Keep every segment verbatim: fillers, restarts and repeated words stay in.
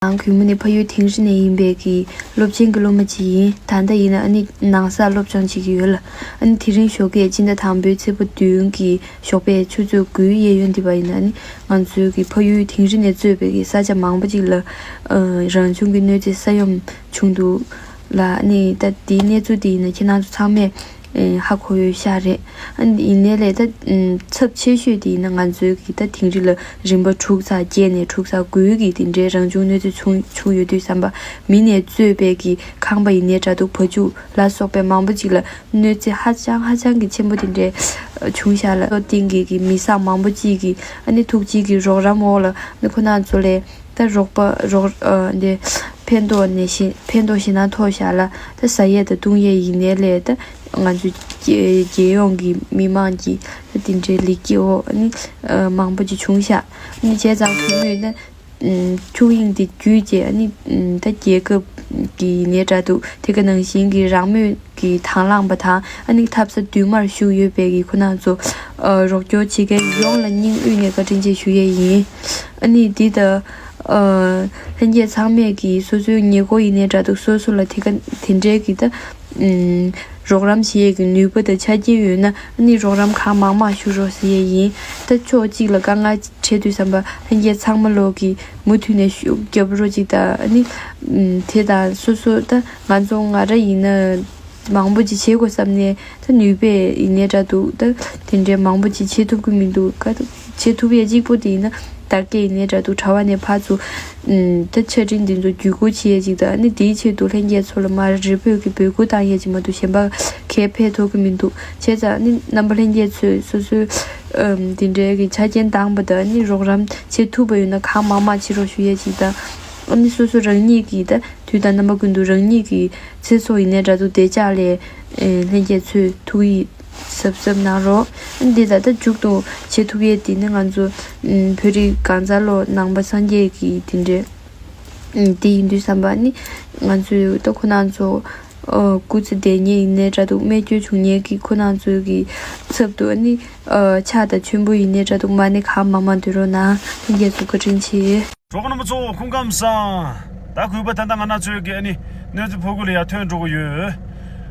ནང་གུས་མོ་ནི་ཕ་ཡུལ་དིང་རི་ནས་ཡིན་པའི་གི་སློབ་ཆེན་གྱི་སློབ་མ་ཅིག་ཡིན། ད་ལྟ་ཡིན་ན་ཨ་ནི་ནང་སར་སློབ་སྦྱོང་བྱེད་ཀྱི་ཡོད་ལ། ཨ་ནི་དེ་རིང་ཞོགས་ཀས་སྤྱི་ཟླ་དང་པོའི་ཚེས་པ་བདུན་གྱི་ཞོགས་པའི་ཆུ་ཚོད་དགུའི་གཡས་གཡོན་འདི་བར་ཡིན་ན་ཨ་ནི་ང་ཚོའི་གི་ཕ་ཡུལ་དིང་རི་ནས་གཙོས་པའི་གི་ས་ཆ་མང་པོ་ཅིག་ལ་ཨ་རང་བྱུང་གི་གནོད་འཚེ་ས་ཡོམ་བྱུང་འདུག་ལ། ཨ་ནི་ད་དེའི་གནས་ཚུལ་དེ་ཡིན་ན་ཁྱེད་རང་ཚོ་ཚང་མས་ཨེ་ཧ་གོ་ཡོད་ཤག་རེད། ཨ་ནི་ཡིན་ནའི་ལས་ད་ཨམ་ཚབས་ཆེ་ཤོས་དེ་ཡིན་ན་ང་ཚོའི་གི་ད་དིང་རི་ལ་རིམ་པ་དྲུག་ཚེག་བརྒྱད་ནས་དྲུག་ཚེག་དགུའི་གི་དེ་འདྲའི་རང་བྱུང་གནོད་འཚེ་བྱུང་བྱུང་ཡོད་དུས་ཙམ་པ་མི་ནས་གཙོས་པའི་གི་ཁང་པ་ཡིན་ནའི་འདྲ་འདུག་བ་ཕྱུགས་ལ་སོགས་པའི་མང་པོ་ཅིག་ལ་གནོད་འཚེ་ཧ་ཅང་ཧ་ཅང་གི་ཆེན་པོ་དེ་འདྲའི་ཨ་བྱུང་ཤག་ལ། སྟེང་གི་གི་མི་བཟང་མང་པོ་ཅིག་གི་ཨ་ནི་ཐུགས་རྗེ་གི་རོགས་རམ་འོག་ལ་ནི་ཁོ་རང་ཚོ་ལས། ད་རོགས་པ་རོགས་ཨ་འདི་ཕན་ཐོགས་ནས་ཞི་ཕན་ཐོགས་ཞེད་སྣང་ཐོགས་བཞག་ལ། ད་ཟ་ཡས་དང་བཏུང་ཡས་ཡིན་ནའི་ལས་ད་ང་ཚོ་རྒྱལ་རྒྱལ་ཡོངས་ཀྱི་མི་མང་གི་ད་དེ་འདྲའི་ལེགས་སྐྱེས་འོག་ཨ་ནི་ཨ་མང་པོ་ཅིག་བྱུང་ཤག་ཨ་ནི་བྱས་ཙང་གུས་མོས་ད་ཨམ་ཆོས་དབྱིངས་དེ་བརྒྱུད་བྱས་ཨ་ནི་ཨམ་ད་རྒྱལ་ཁབ་ཀྱི་ཡིན་ནའི་འདྲ་འདུག་དེ་ག་ནང་བཞིན་གྱི་རང་མོས་ཀྱི་དང་བླངས་པ་དང་ཨ་ནི་འཐབ་ས་མདུན་མར་བཞུགས་ཡོད་པའི་གི་ཁོ་རང་ཚོ་ཨ་རོགས་སྐྱོར་བྱེད་མཁན་ཡོངས་ལ་སྙིང་དབུས་ནས་བཀའ་དྲིན་ཆེ་ཞུ་ཡས་ཡིན། ཨ་ནི་འདི་ད་ཨ་ལྷན་རྒྱས་ཚང་མས་ཀྱི་སོ་སོའི་ཉེ་འཁོར་ཡིན་ནའི་འདྲ་འདུག་སོ་སོ་ལ་དེ་ག་དེ་འདྲའི་གི་ད་ཨུམ་རོགས་རམ་བྱེད་ཡས་ཀྱི་ནུས་པ་དང་ཆ་རྐྱེན་ཡོད་ན་ཨ་ནི་རོགས་རམ་གང་མང་མང་ཞུ་རོགས་ཟེར་ཡས་ཡིན། ད་ཕྱོགས་གཅིག་ལ་དཀའ་ངལ་འཕྲད་དུས་ཙམ་པ་ལྷན་རྒྱས་ཚང་མ་ལོག་གི་མུ་མཐུད་ནས་ཤུགས་རྒྱབ་རོགས་གཅིག་དང་ཨ་ནི་ཨུམ་དེ་དང་སོ་སོ་ད་ང་ཚོ་ང་ར་ཡིན་ན་མང་པོ་ཅིག་བྱེད་དགོས་བསམ་ནས་ད་ནུས་པས་ཡིན་ནའི་འདྲ་འདུག་ད་དེ་འདྲའི་མང་པོ་ཅིག་བྱེད་ཐུབ་ཀྱི་མི་འདུག་ག་བྱེད་ཐུབ་ཡས་གཅིག་པོ་དེ་ཡིན་ན་དར་རྒྱས་ཡིན་ནའི་འདྲ་འདུག་གྲྭ་བ་ནས་ཕར་ཚུར་ཨུམ་ད་ཆ་འཕྲིན་འདི་ཚོ་བརྒྱུད་སྐུར་བྱེད་ཡས་ཅིག་དང་ཨ་ནི་དེའི་ཆེད་དུ་ལྷན་རྒྱས་ཚོ་ལ་མར་རེ་འབོད་ཀྱི་འབོད་སྐུལ་བཏང་ཡས་ཅིག་མ་གཏོགས་གཞན་པ་གས་ཕེབས་ཐུབ་ཀྱི་མི་འདུག་བྱས་ཙང་ཨ་ནི་རྣམ་པ་ལྷན་རྒྱས་ཚོས་སོ་སོའི་ཨུམ་དེ་འདྲའི་གི་ཆ་རྐྱེན་འདང་པ་དང་ཨ་ནི་རོགས་རམ་བྱེད་ཐུབ་པ་ཡོད་ན་གང་མང་མང་བྱེད་རོགས་ཞུ་ཡས་ཅིག་དང་ཨ་ནི་སོ་སོ་རང་ཉིད་ཀྱི་ད་དུས་དང་རྣམ་པ་ཀུན་ཏུ་རང་ཉིད་ཀྱི་ཚེ་སྲོག་ཡིན་ནའི་འདྲ་འདུག་བདེ་འཇགས་ལ་ཨེ་ལྷན་རྒྱས་ཚོས་ཐུགས་ཡིད་གཟབ་གཟབ་གནང་རོགས། ཨ་ནི་འདི་ད་ལྟ་མཇུག་ཏུ་བྱེད་ཐུབ་ཡས་དེ་ནི་ང་ཚོ་ཨུམ་བོད་རིགས་གང་ཟག་ལོ་ནང་པ་སངས་རྒྱས་ཀྱི་དེ་འདྲའི་ཨུམ་དེ་ཡིན་དུས་ཙམ་པ་ནི་ང་ཚོས་ད་ཁོ་རང་ཚོ་ཨོ་སྐུ་ཚེ་འདས་ཉེན་ཡིན་ནའི་འདྲ་འདུག་རྨས་སྐྱོན་བྱུང་ཉེན་གྱི་ཁོ་རང་ཚོའི་གི་ཚབ་ཏུ་ཨ་ནི་ཨ་ཕྱག་དང་མཆོད་འབུལ་ཡིན་ནའི་འདྲ་འདུག་མ་ཎི་གང་མང་མང་འདོན་རོགས་གནང་། ལྷན་རྒྱས་ཚོ་བཀའ་དྲིན་ཆེ། གྲོགས་པོ་རྣམ་པ་ཚོ་སྐུ་ཁམས་བཟང་། ད་གུས་པ་ད་ལྟ་ང་རང་ཚོའི་གི་ཨ་ནི་གནོད་འཚེ་ཕོ་རྒོད་ལ་ཡར་ཐོན་འགྲོ་གི་ཡོད།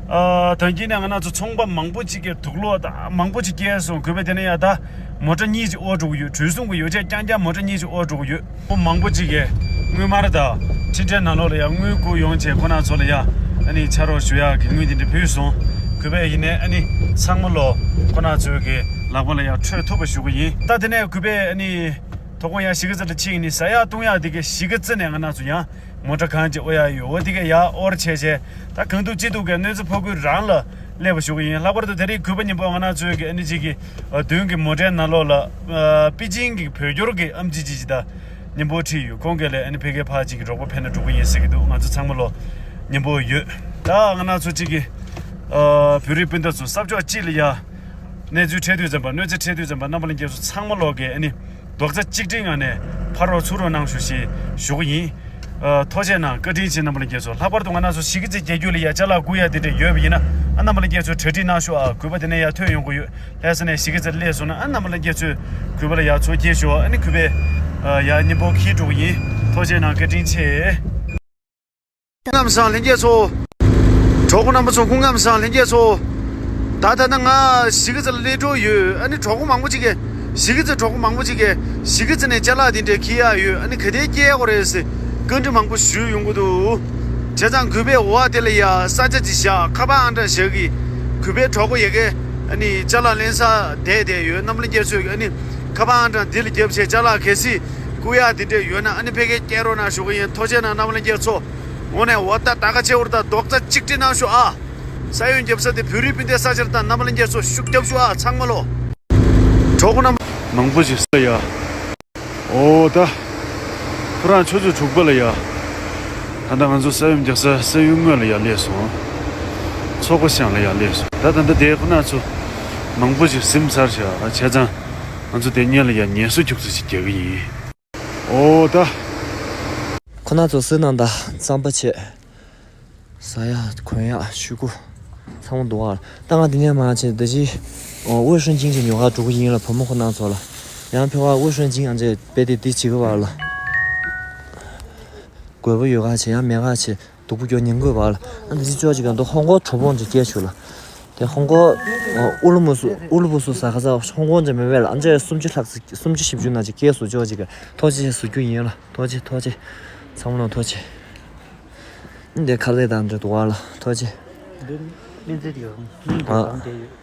ཨ་ད་གིན་ནས་ང་རང་ཚོ་ཚོང་པ་མང་པོ་ཅིག་གིས་དུག་ལོག་ད་མང་པོ་ཅིག་བསྐྱལ་སོང་། གུས་པ་དེ་ནས་ཡར་ད་མོ་ཊ་གཉིས་ཅིག་དབོར་འགྲོ་གི་ཡོད། དྲོད་སྲུང་གི་ཡོ་བྱད་རྐྱང་རྐྱང་མོ་ཊ་གཉིས་ཅིག་དབོར་འགྲོ་གི་ཡོད། ཁོ་མང་པོ་ཅིག་གིས་དངུལ་སྨར་དང་འཕྲིན་ཕྲན་ནང་ལོགས་ལ་ཡར་དངུལ་བསྐུར་ཡོང་བྱས་ཁོ་རང་ཚོ་ལ་ཡར་ཨ་ནི་ཕྱག་རོགས་ཞུ་ཡག་གི་དངུལ་དེ་འདྲ་ཕུལ་སོང་། གུས་པས་ཡིན་ནའི་ཨ་ནི་ཚང་མ་ལོ་ཁོ་རང་ཚོའི་གི་ལག་པ་ལ་ཡར་འཕྲོད་ཐུབ་པ་ཞུ་གི་ཡིན། ད་དེ་ནས་གུས་པས་ཨ་ནི། དོ་དགོང་ཡང་གཞིས་ཀ་རྩེ་ལ་ཕྱིན་ནས་ཟ་ཡག་བཏུང་ཡག་དེ་གའི་གཞིས་ཀ་རྩེ་ནས་ང་རང་ཚོ་ཡང་མོ་ཊ་གང་ཅིག་དབོར་ཡག་ཡོད། འོ་དེ་གའི་ཡར་དབོར་བྱས་བྱས་ད་གང་ཐུབ་ཅི་ཐུབ་ཀྱིས་གནོད་འཚེ་ཕོ་རྒོད་རང་ལ་སླེབས་པ་ཞུ་གི་ཡིན། ལྷག་པར་དུ་དེ་རིང་གུས་པ་མཉམ་པོ་ང་རང་ཚོའི་གི་ཨ་ནི་གཅིག་གི་མདུན་གྱི་མོ་ཊའི་ནང་ལོགས་ལ་པེ་ཅིང་གི་བོད་སྐྱོར་གྱི་ཨམ་ཆི་ཅིག་ཅིག་ད་མཉམ་པོ་ཁྲིད་ཡོད། ཁོང་གིས་ལས་ཨ་ནི་ཕ་གིར་ཕར་ཅིག་གི་རོགས་པ་ཕེབས་ན་འགྲོ་གི་ཡིན་ཟེར་གྱི་འདུག་ང་ཚོ་ཚང་མ་ལོ་མཉམ་པོ་ཡོད། ད་ང་རང་ཚོ་གཅིག་གི་བོད་རིགས་སྤུན་ཟླ་ཚོ་ས་ཕྱོགས་གཅིག་ལ་ཡ། གནས་ཚུལ་འཕྲད་དུས་ཙམ་པ་གནོད་འཚེ་འཕྲད་དུས་ཙམ་པ་རྣམ་པ་ལྷན་རྒྱས་ཚོ་ཚང་མ་ལོག་གིས་ཨ་ནི་རྡོག་རྩ་གཅིག་སྒྲིལ་ངང་ནས་ཕར་རོགས་ཚུར་རོགས་གནང་ཞུ་ཞེས་ཞུ་གི་ཡིན། ཨ་ཐུགས་རྗེ་གནང་། བཀའ་དྲིན་ཆེ་རྣམ་པ་ལྷན་རྒྱས་ཚོ། ལྷག་པར་དུ་ང་རང་ཚོ་གཞིས་ཀ་རྩེ་རྒྱལ་རྒྱུད་ལ་ཡ་ཅ་ལག་བསྐུར་ཡ་དེ་འདྲ་ཡོད་པ་ཡིན་ན་ཨ་རྣམ་པ་ལྷན་རྒྱས་ཚོ་གྲ་སྒྲིག་གནང་ཤོག་ཨ་གུས་པ་དེ་ནས་ཡར་ཐོན་ཡོང་གི་ཡོད། ལྷ་ས་ནས་གཞིས་ཀ་རྩེར་སླེབས་སོང་ན་ཨ་རྣམ་པ་ལྷན་རྒྱས་ཚོས་གུས་པ་ལ་ཡ་ཚོ་སྐྱེལ་ཤོག་ཨ་ནི་གུས་པས་ཨ་ཡ་མཉམ་པོ་འཁྱེར་འགྲོ་གི་ཡིན། ཐུགས་རྗེ་གནང་། བཀའ་དྲིན་ཆེ། སྐུ་ཁམས་བཟང་ལྷན་རྒྱས་ཚོ། གྲོགས་པོ་རྣམ་པ་ཚོ་སྐུ་ཁམས་བཟང་ལྷན་རྒྱས་ཚོ། ད་ད་ལྟ་ང་གཞིས་ཀ་རྩེ་ལ་སླེབས་འགྲོ་ཡོད། ཨ་ནི་གྲོགས་པོ་མང་པོ་ཅིག་གིས་གཞིས་ཀ་རྩེ་གྲོགས་པོ་མང་པོ་ཅིག་གིས་གཞིས་ཀ་རྩེ་ནས་ཅ་ལག་དེ་འདྲས་འཁྱེར་ཡག་ཡོད། ཨ་ནི་ག་དེ་སྐྱེལ་དགོས་རེད་ཟེར་བཀའ་འདྲི་མང་པོ་ཞུས་ཡོང་གི་འདུག་བྱས་ཙང་གུས་པས་འོག་དེ་ལ་ཡ་ས་ཆ་ཅིག་བཞག་ཁ་པར་ཨང་གྲངས་བཞག་གི་གུས་པའི་གྲོགས་པོ་ཡ་གིས་ཨ་ནི་ཅ་ལག་ལེན་སར་བསྡད་བསྡད་ཡོད། རྣམ་པ་ལྷན་རྒྱས་ཚོས་ཨ་ནི་ཁ་པར་ཨང་གྲངས་འདི་ལ་བརྒྱབ་བྱས་ཅ་ལག་གལ་སྲིད་བསྐུར་ཡག་དེ་འདྲས་ཡོད་ན་ཨ་ནི་ཕ་གིར་སྐྱེལ་རོགས་གནང་ཞུ་གི་ཡིན། ཐུགས་རྗེ་གནང་རྣམ་པ་ལྷན་རྒྱས་ཚོ། འོ་ནས་འོ་ད་ད་ག་ཆེ་བོར་ད་རྡོག་རྩ་གཅིག་སྒྲིལ་གནང་ཤོག་ཨ། ས་ཡོམ་བརྒྱབ་ས་དེ་བོད་རིགས་སྤུན་ཟླའི་ས་ཆར་ད་རྣམ་པ་ལྷན་རྒྱས་ཚོ་ཤུགས་རྒྱབ་ཤོག་ཨ་ཚང་མ་ལོ། གྲོགས་པོ་རྣམ་པ་མང་པོ་ཞིག་ས་ཡ། འོ་ད། ཁོ་རང་ཆུ་ཚོད་དྲུག་པ་ལ་ཡ། ད་ལྟ་ང་ཚོ་ས་ཡོམ་རྒྱག་ས་ས་ཡུལ་དངོས་ལ་ཡ་སླེབས་སོང་། ཚོགས་པ་ཤང་ལ་ཡ་སླེབས་སོང་། ད་ད་ལྟ་དེ་ཁོ་རང་ཚོ་མང་པོ་ཞིག་ཟིན་ཚར་བཞག་བྱས་ཙང་ང་ཚོ་དེ་སྔོན་ལ་ཡ་ངལ་གསོ་རྒྱུགས་ཚོད་ཅིག་རྒྱག་གི་ཡིན། འོ་ད། ཁོ་ན་ཚོ་བསོད་ནམས་དང་རྩམ་པ་བྱས། ཟ་ཡག་གོན་ཡག་ཤུ་གུ་ཚང་མ་འདུག་ཨ། ད་ང་འདི་ནས་མར་ཕྱིན་ད་ཅི་ཝེ་ཧྲོན་ཅིང་ཅིག་ཉོ་གར་འགྲོ་གི་ཡིན་ལ། བུ་མོ་ཁོ་ན་ཚོ་ལ་ཡང་ཕེ་བ་ཝེ་ཧྲོན་ཅིང་ཨ་ཅེ་པེ་ཏི་ཏི་བྱེད་གི་བ་ལ། དགོས་པ་ཡོད་ཁ་ཆེ་ཡང་མེད་ཁ་ཆེ་སྡུག་པོ་སྐྱོ་ཉེན་དགོས་པ་ལ། ཨ་འདི་ཅོ་ཅིག་ག་འདུག་ཧོང་ཀོང་གྲོ་བོང་ཅིག་སྐྱེས་ཆུ་ལ། དེ་ཧོང་ཀོང་ཨུ་ལུ་མུ་སུ་ཨུ་ལུ་བུ་སུ་ས་ཁ་ས་ཧོང་ཀོང་ཅིག་མེད་མེད་ལ། ཨ་འཇའ་སུམ་ཅུ་ལྷག་ཙམ་སུམ་ཅུ་བཞི་བཅུ་ན་ཅིག་སྐྱེས་སུ་ཅོ་ཅིག་ག་ཐོ་ཅི་ཞེས་སུ་རྒྱུ་ཡིན་ལ། ཐོ་ཅི་ཐོ་ཅི། ཚང་མ་ལ་ཐོ་ཅི། འདི་ཁ་ལས་དང་འདྲ་འདུག་བ་ལ་ཐོ་ཅི། འདི་སྨན་རྩིས་ཡོད། སྨན་དེ་གང་དེ་ཡོད།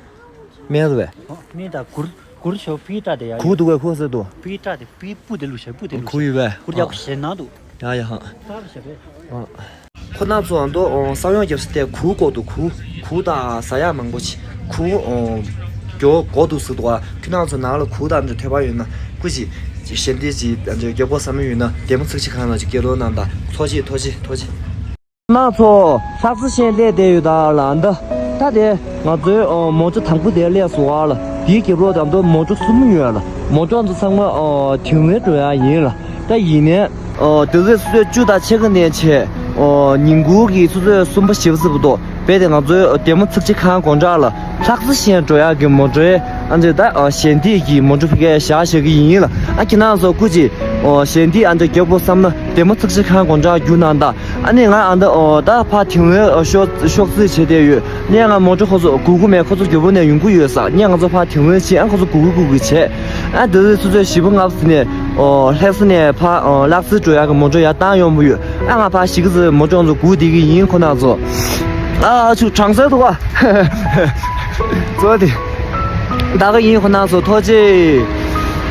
སྨན་རེད་པས། སྨན་དང་གུར་གུར་ཤོག་པི་ཏྲ་དེ་ཡ་གུ་ཡོད། འདུག་པས་ཁུ་ཟེར་འདུག་པི་ཏྲ་དེ་པི་སྤུ་དེ་ལུ་ཤ་སྤུ་དེ་ལུ་གུ་ཡོད་པས། གུར་ཡག་པོ་ཞེ་ན་འདུག་ཡ་ཡ་ཧ། ཁོ་ན་ཚོ་ཨ་མདོ་ས་ཡོང་རྒྱབ་ས་དེ་གུ་གོ་འདུག་གུ་གུ་དང་ཟ་ཡག་མང་པོ་ཆེ་གུ་གོ་འདུག་ཟེར་འདུག་ཁྱོད་རང་ཚོ་ནང་ལ་གུ་དང་འདྲ་ཐོས་པ་ཡོད་ན་སྐུ་ཅིག་ཞལ་འདེབས་ཅིག་རྒྱབ་སྐོར་ས་མི་ཡོད་ན་དེ་མོ་ཚིག་ཅིག་གང་ལ་ཅིག་སྐད་ལོ་གནང་དང་། ཐོ་ཅི་ཐོ་ཅི་ཐོ་ཅི། ནང་ཚོ་ལྷག་ས་ཤན་ལས་བསྡད་ཡོད་ད་ལ་འདི། ད་དེ་ང་ཚོའི་མོ་ཊ་དང་པོ་དེ་སླེབས་སོང་བ་ལ། དེའི་རྒྱབ་ལོགས་དང་པོ་མོ་ཊ་གསུམ་ཡོད་ལ། མོ་ཊ་ཚོ་ཚང་མ་དིང་རི་འགྲོ་ཡ་ཡིན་ལ། ད་ཡིན་ནའི་དེ་ཚོས་སོ་སོའི་བཅུ་དང་ཕྱེད་ཀ་ནས་བྱས་ཉིན་གུང་གི་སོ་སོའི་གསུམ་པ་བཞི་པ་ཙམ་དུ་རྦད་དེ་ང་ཚོའི་དེ་མོ་ཚིག་ཅིག་གང་དགོང་གྲགས་ལ་ལྷག་ས་ཤན་འགྲོ་ཡ་གི་མོ་ཊའི་ཨ་འདི་ད་ཞལ་འདེབས་ཀྱི་མོ་ཊ་ཕ་གིར་བཞག་བཞག་གི་ཡིན་ལ། ཨ་ཁྱེད་རང་ཚོ་སྐུ་མཁྱེན། ཞལ་འདེབས་ཨ་འདི་རྒྱབ་དགོས་བསམ་ན་དེ་མོ་ཚིག་ཅིག་གང་དགོང་གྲགས་རྒྱུགས་གནང་དང་། ཨ་ནི་ང་ཨ་འདི་ཨོ་ད་ཕ་དིང་རི་ཤོག་ཤོག་རྩིས་བྱེད་བསྡད་ཡོད། ནས་ང་མོ་ཊ་ཁོ་ཚོ་སྒུག་གི་མེད། ཁོ་ཚོ་རྒྱུ་བོ་ནས་ཡོང་གི་ཡོད་ས། ནས་ང་ཚོ་ཕ་དིང་རི་ཕྱིན། ཨ་ཁོ་ཚོ་སྒུག་གི་སྒུག་གི་བྱས། ཨ་འདི་ཚོ་ཚོ་བཞི་པོ་ལྔ་པོ་ནས་ཨོ་ལྷ་ས་ནས་ཕ་ཨོ་ལྷ་ས་འགྲོ་ཡག་གི་མོ་ཊ་ཡར་བཏང་ཡོང་བ་ཡོད། ཨ་ང་ཕ་ཞིག་གི་ཚོ་མོ་ཊ་ཁོ་ཚོ་སྒུག་བསྡད་གི་ཡིན། ཁོ་ན་ཚོ་ཨ་ཆུ་གྲང་ས་འདུག་ག་ཚོ་དེ་ད་ག་ཡིན། ཁོ་ན་ཚོ་ཐོ་ཅེ་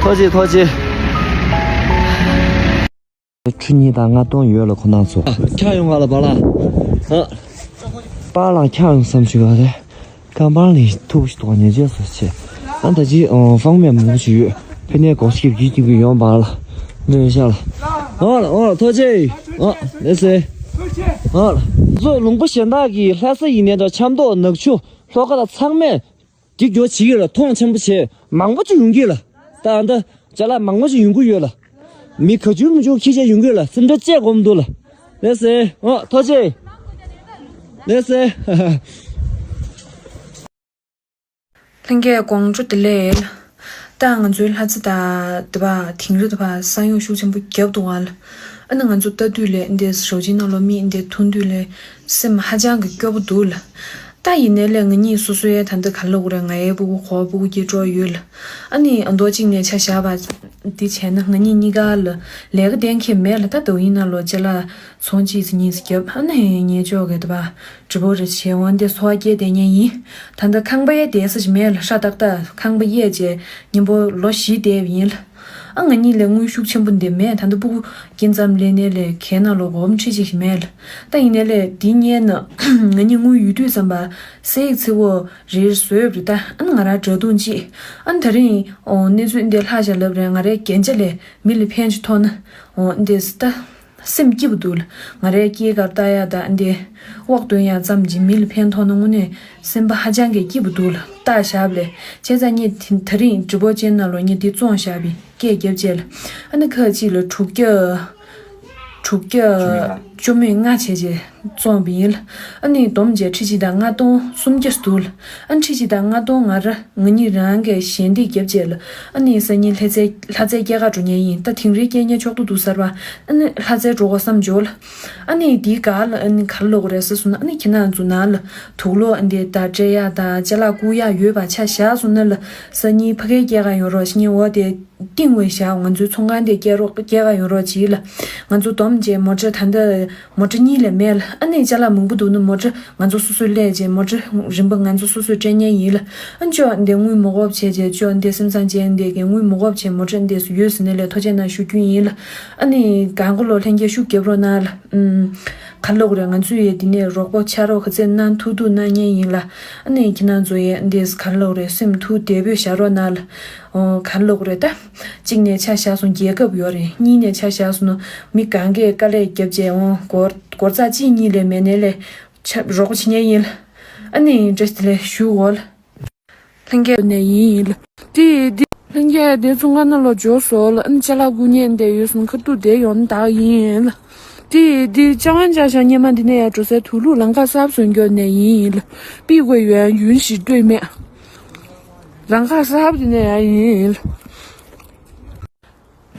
ཐོ་ཅེ་ཐོ་ཅེ། ཁྲི་གཉིས་དང་ལྔ་སྟོང་ཡོད་ལ་ཁོ་ན་ཚོ། འཁྱག་ཡོང་ག་ལ་བ་ལ། ཨ། པཱ་ལགས་འཁྱག་ཡོང་བསམ་ཞུ་བ་རེད། ཁང་པ་ལས་ཐུག་ཞིག་ཐོག་ཉེ་རྗེས་སུ་ཆེ། ཨ་ད་ཅི་ཨོ་ཧྥང་མེད་མང་པོ་ཞིག་ཡོད། ཕེ་ནས་གོ་སྐྱིབ་ཀྱི་ཀྱིབ་ཀྱི་ཡོང་བ་ལ། འདྲེན་ཤ་ལ། ཨོ་ལ་ཨོ་ལ་ཐོ་ཅེ། ཨོ་ལེ་སེ། ཨོ་ལ། ཚོ་ལུང་པ་གཞན་དག་གི་ལྷ་ས་ཡིན་ནའི་འདྲ་ཆབ་མདོ་ནག་ཆུ་ལྷོ་ཁ་ལ་ཚང་མས། འདི་མགྱོགས་བྱེད་ཀྱི་ལ། མཐོང་ཆེན་པོ་བྱེད། མང་པོ་ཅིག་ཡོང་གི་ལ། ད་ཨ་ད་ཅ་ལག་མང་པོ་ཅིག་ཡོང་གི་ཡོད་ལ། མི་ག་བྱུང་མི་བྱུང་ཁྱི་ཆ་ཡོང་གི་ལ། སེམས་ཁྲལ་བཅས་དགོས་མི་འདུག་ལ། ལེ་སེ། ཨོ་ཐོ་ཅེ། ལེ་སེ། ལྷན་རྒྱས་དགོང་དྲོ་བདེ་ལེགས། ད་ང་ཚོའི་ལྷ་རྩེ་དང་དེ་བ་དིང་རི་དེ་བ་ས་ཡོམ་ཤུགས་ཆེན་པོ་བརྒྱབ་འདུག་ཨ་ལ། ཨ་ནི་ང་ཚོ་ལྟ་དུས་ལས་འདི་ཞོགས་ཇིང་ནང་ལོ་མི་འདི་ཐུང་དུས་ལས། སེམས་ཧ་ཅང་གི་སྐྱོ་པོ་འདུག་ལ། ད་ཡིན་ནའི་ལས་ང་གཉིས་སོ་སོའི་ད་ལྟ་ག་ལ་འུ་ར་ང་ཡའི་སྤུ་གུ་གོ་སྤུ་གུ་སྐྱེ་གྲོགས་ཡོད་ལ། ཨ་ནི་ཨ་མདོ་གཅིག་ནས་ཆ་བཞག་པ་འདི་བྱས་ན་ང་གཉིས་གཉིས་ཀ་ལ་ལས་ཀ་གཏན་འཁེལ་མེད་ལ། ད་དོ་ཡིན་ན་ལོ་ཅ་ལག་ཚོང་གཅིག་ཙམ་གཉིས་ཙམ་བརྒྱབ། ཨ་ནི་ངེད་ཅོག་གི་ད་པ་གྲི་པོ་རེ་བྱས་འོང་དེ་འཚོ་བ་སྐྱེལ་བསྡད་མཁན་ཡིན། ད་ལྟ་ཁང་པ་ཡང་བསྡད་ས་ཞིག་མེད་ལ། ཧྲ་ཏག་ཏག་ཁང་པ་གཡས་བཅས་མཉམ་པོ་ལོ་བཞི་བསྡད་པ་ཡིན་ལ། ཨ་ང་གཉིས་ལས་དངུལ་ཤུགས་ཆེན་པོ་འདི་མེད། ད་ལྟ་སྤུ་གུ་སྐྱེ་མཚམས་ལེན་ནས་ལས་ཁའི་ནང་ལོ་སྒོར་མོ་ཁྲི་གཅིག་ཞིག་མེད་ལ། ད་ཡིན་ནའི་ལས་འདི་ཉན་ན་ང་གཉིས་དངུལ་ཡོད་དུས་ཙམ་པ་སའི་ཚི་བོ་རེར་བཟོས་པ་རེད། ད་ཨ་ང་རང་འདྲ་དུང་ཅིག་ཨ་ད་རིང་ཨོ་གནས་ཚུལ་འདི་ལྷག་བཞག་ལབ་རེད། ང་རའི་རྒྱན་ཆ་ལས་མི་ལ་ཕན་ཅིག་ཐོགས་ན་ཨོ་འདི་ད། སེམས་སྐྱིད་པོ་འདུག་ལ། ང་རའི་སྐྱེས་སྐར་ལྟ་ཡག་དང་འདི་དབོག་འདོན་ཡག་ཙམ་གྱིས་མི་ལ་ཕན་ཐོགས་ན་དངོས་གནས་སེམས་པ་ཧ་ཅང་གི་སྐྱིད་པོ་འདུག་ལ། བཏགས་བཞག་པ་ལས་བྱས་ཙང་ངས་དེ་ད་རིང་གྲི་པོ་ཅན་ནང་ལོ་ངས་འདི་བཙོང་བཞག་པའི་སྐད་རྒྱབ་བྱས་ལ། ཨ་ནི་ཁ་ཅིག་ལ་དྲུག་བརྒྱ་དྲུག་བརྒྱ་བཅུ་མེད་ལྔ་བྱས་བྱས་བཙོང་པ་ཡིན་ལ། ཨ་ནི་སྡོམ་བྱས་ཁྲི་གཅིག་དང་ལྔ་སྟོང་སུམ་བརྒྱ་འདུག་ལ། ཨ་ནི་ཁྲི་གཅིག་དང་ལྔ་སྟོང་ང་ར། ང་གཉིས་རང་གིས་ཞལ་འདེབས་བརྒྱབ་རྗེས་ལ། ཨ་ནི་སང་ཉིན་ལྷ་རྩེ་ལྷ་རྩེ་སྐྱེས་སྐར་འགྲོ་མཁན་ཡིན། ད་དིང་རི་སྐྱེས་མཁན་ཕྱོགས་བསྡུ་འདུག་ཟེར་བ། ཨ་ནི་ལྷ་རྩེ་འགྲོ་དགོས་བསམ་བྱུང་ལ། ཨ་ནི་དེའི་སྒང་ལ་ཨ་ནི་ག་རེ་ལབ་དགོས་རེད་ཟེར་སོང་ན། ཨ་ནི་ཁྱེད་རང་ཚོ་ནང་ལ་དུག་ལོག་ཨ་འདི་ད་སྤྲད་ཡག་དང་ཅ་ལག་བསྐུར་ཡག་ཡོད་པ་ཆ་བཞག་སོང་ན་ལ། སང་ཉིན་ཕ་གིའི་སྐྱེས་སྐར་ཡོང་རོགས། སང་ཉིན་འོ་དེ་བཏིང་བའི་ཞག་ང་ཚོའི་ཚོང་ཁང་དེ་སྐྱེལ་རོགས་སྐྱེལ་ག་ཡོང་རོགས་གྱིས་ལ། ང་ཚོ་སྡོམ་བྱས་མོ་ཊ་ད་ལྟ་མོ་ཊ་གཉིས་ལས་མེད་ལ། ཨ་ནི་ཅ་ལག་མང་པོ་འདུག་ན་མོ་ཊ་ང་ཚོ་སོ་སོས་ལས་བྱས་མོ་ཊ་རིམ་པ་ང་ཚོ་སོ་སོས་སྤྲད་མཁན་ཡིན་ལ། ཨ་ཅོ་འདི་དངུལ་མ་དགོས་བྱས་བྱས་ཅོ་འདི་སེམས་བཟང་བྱས་འདི་གའི་དངུལ་མ་དགོས་བྱས་མོ་ཊ་འདི་སུ་ཡོད་ཟེར་ནས་ལས་ཐོ་ཆད་ན་ཞུ་རྒྱུ་ཡིན་ལ། ཨ་ནི་གང་གོ་ལོ་ལྷན་རྒྱས་ཤུགས་རྒྱབ་རོགས་གནང་ལ། ཨུམ། ག་ལོག་རེད། ང་ཚོས་ཡས་འདི་ནས་རོགས་པ་ཆ་རོགས་ག་ཚད་གནང་ཐུབ་ཐུབ་གནང་མཁན་ཡིན་ལ། ཨ་ནི་ཁྱེད་རང་ཚོ་ཡས་འདི་ག་ལོག་རེད། སེམས་ཐུགས་བདེ་པོས་བཞག་རོགས་གནང་ལ། ཨོ་ག་ལོག་རེད་ད། གཅིག་ནས་ཆ་བཞག་སོང་རྒྱལ་ཁབ་ཡོད་རེད། གཉིས་ནས་ཆ་བཞག་སོང་ན་མི་གང་གས་དཀའ་ལས་བརྒྱབ་བྱས་འོང་སྒོར་སྒོར་རྩ་གཅིག་གཉིས་ལས་མེད་ནས་ལས་ཆ་རོགས་པ་བྱེད་མཁན་ཡིན་ལ། ཨ་ནི་འདྲ་དེ་ལས་ཞུ་འོ་ལ། ལྷན་རྒྱས་ནས་ཡིན་ལ། དེ་ཡི་དེ་ལྷན་རྒྱས་དེ་ཚོང་ཁང་ནང་ལ་འབྱོར་སོང་ལ། ཨ་ནི་ཅ་ལག་བསྐུར་མཁན་དེ་ཡོད་སོང་ཁ་ཐུག་དེ་ཡོང་ད་ཡིན་ལ། དེ་ཡི་དེ་ཅ་ཝན་ཅ་ཤ་སྙེ་མ་འདི་ནས་ཡར་འགྲོ་སའི་དུག་ལུག་ལང་ཀ་གསར་བཟོ་མགྱོགས་ནས་ཡིན་ལ། པི་གོ་ཡོན་ཡུན་ཞིག་སྤྲོད་མེད། ལང་ཀ་གསར་འདི་ནས་ཡར་ཡིན་ལ།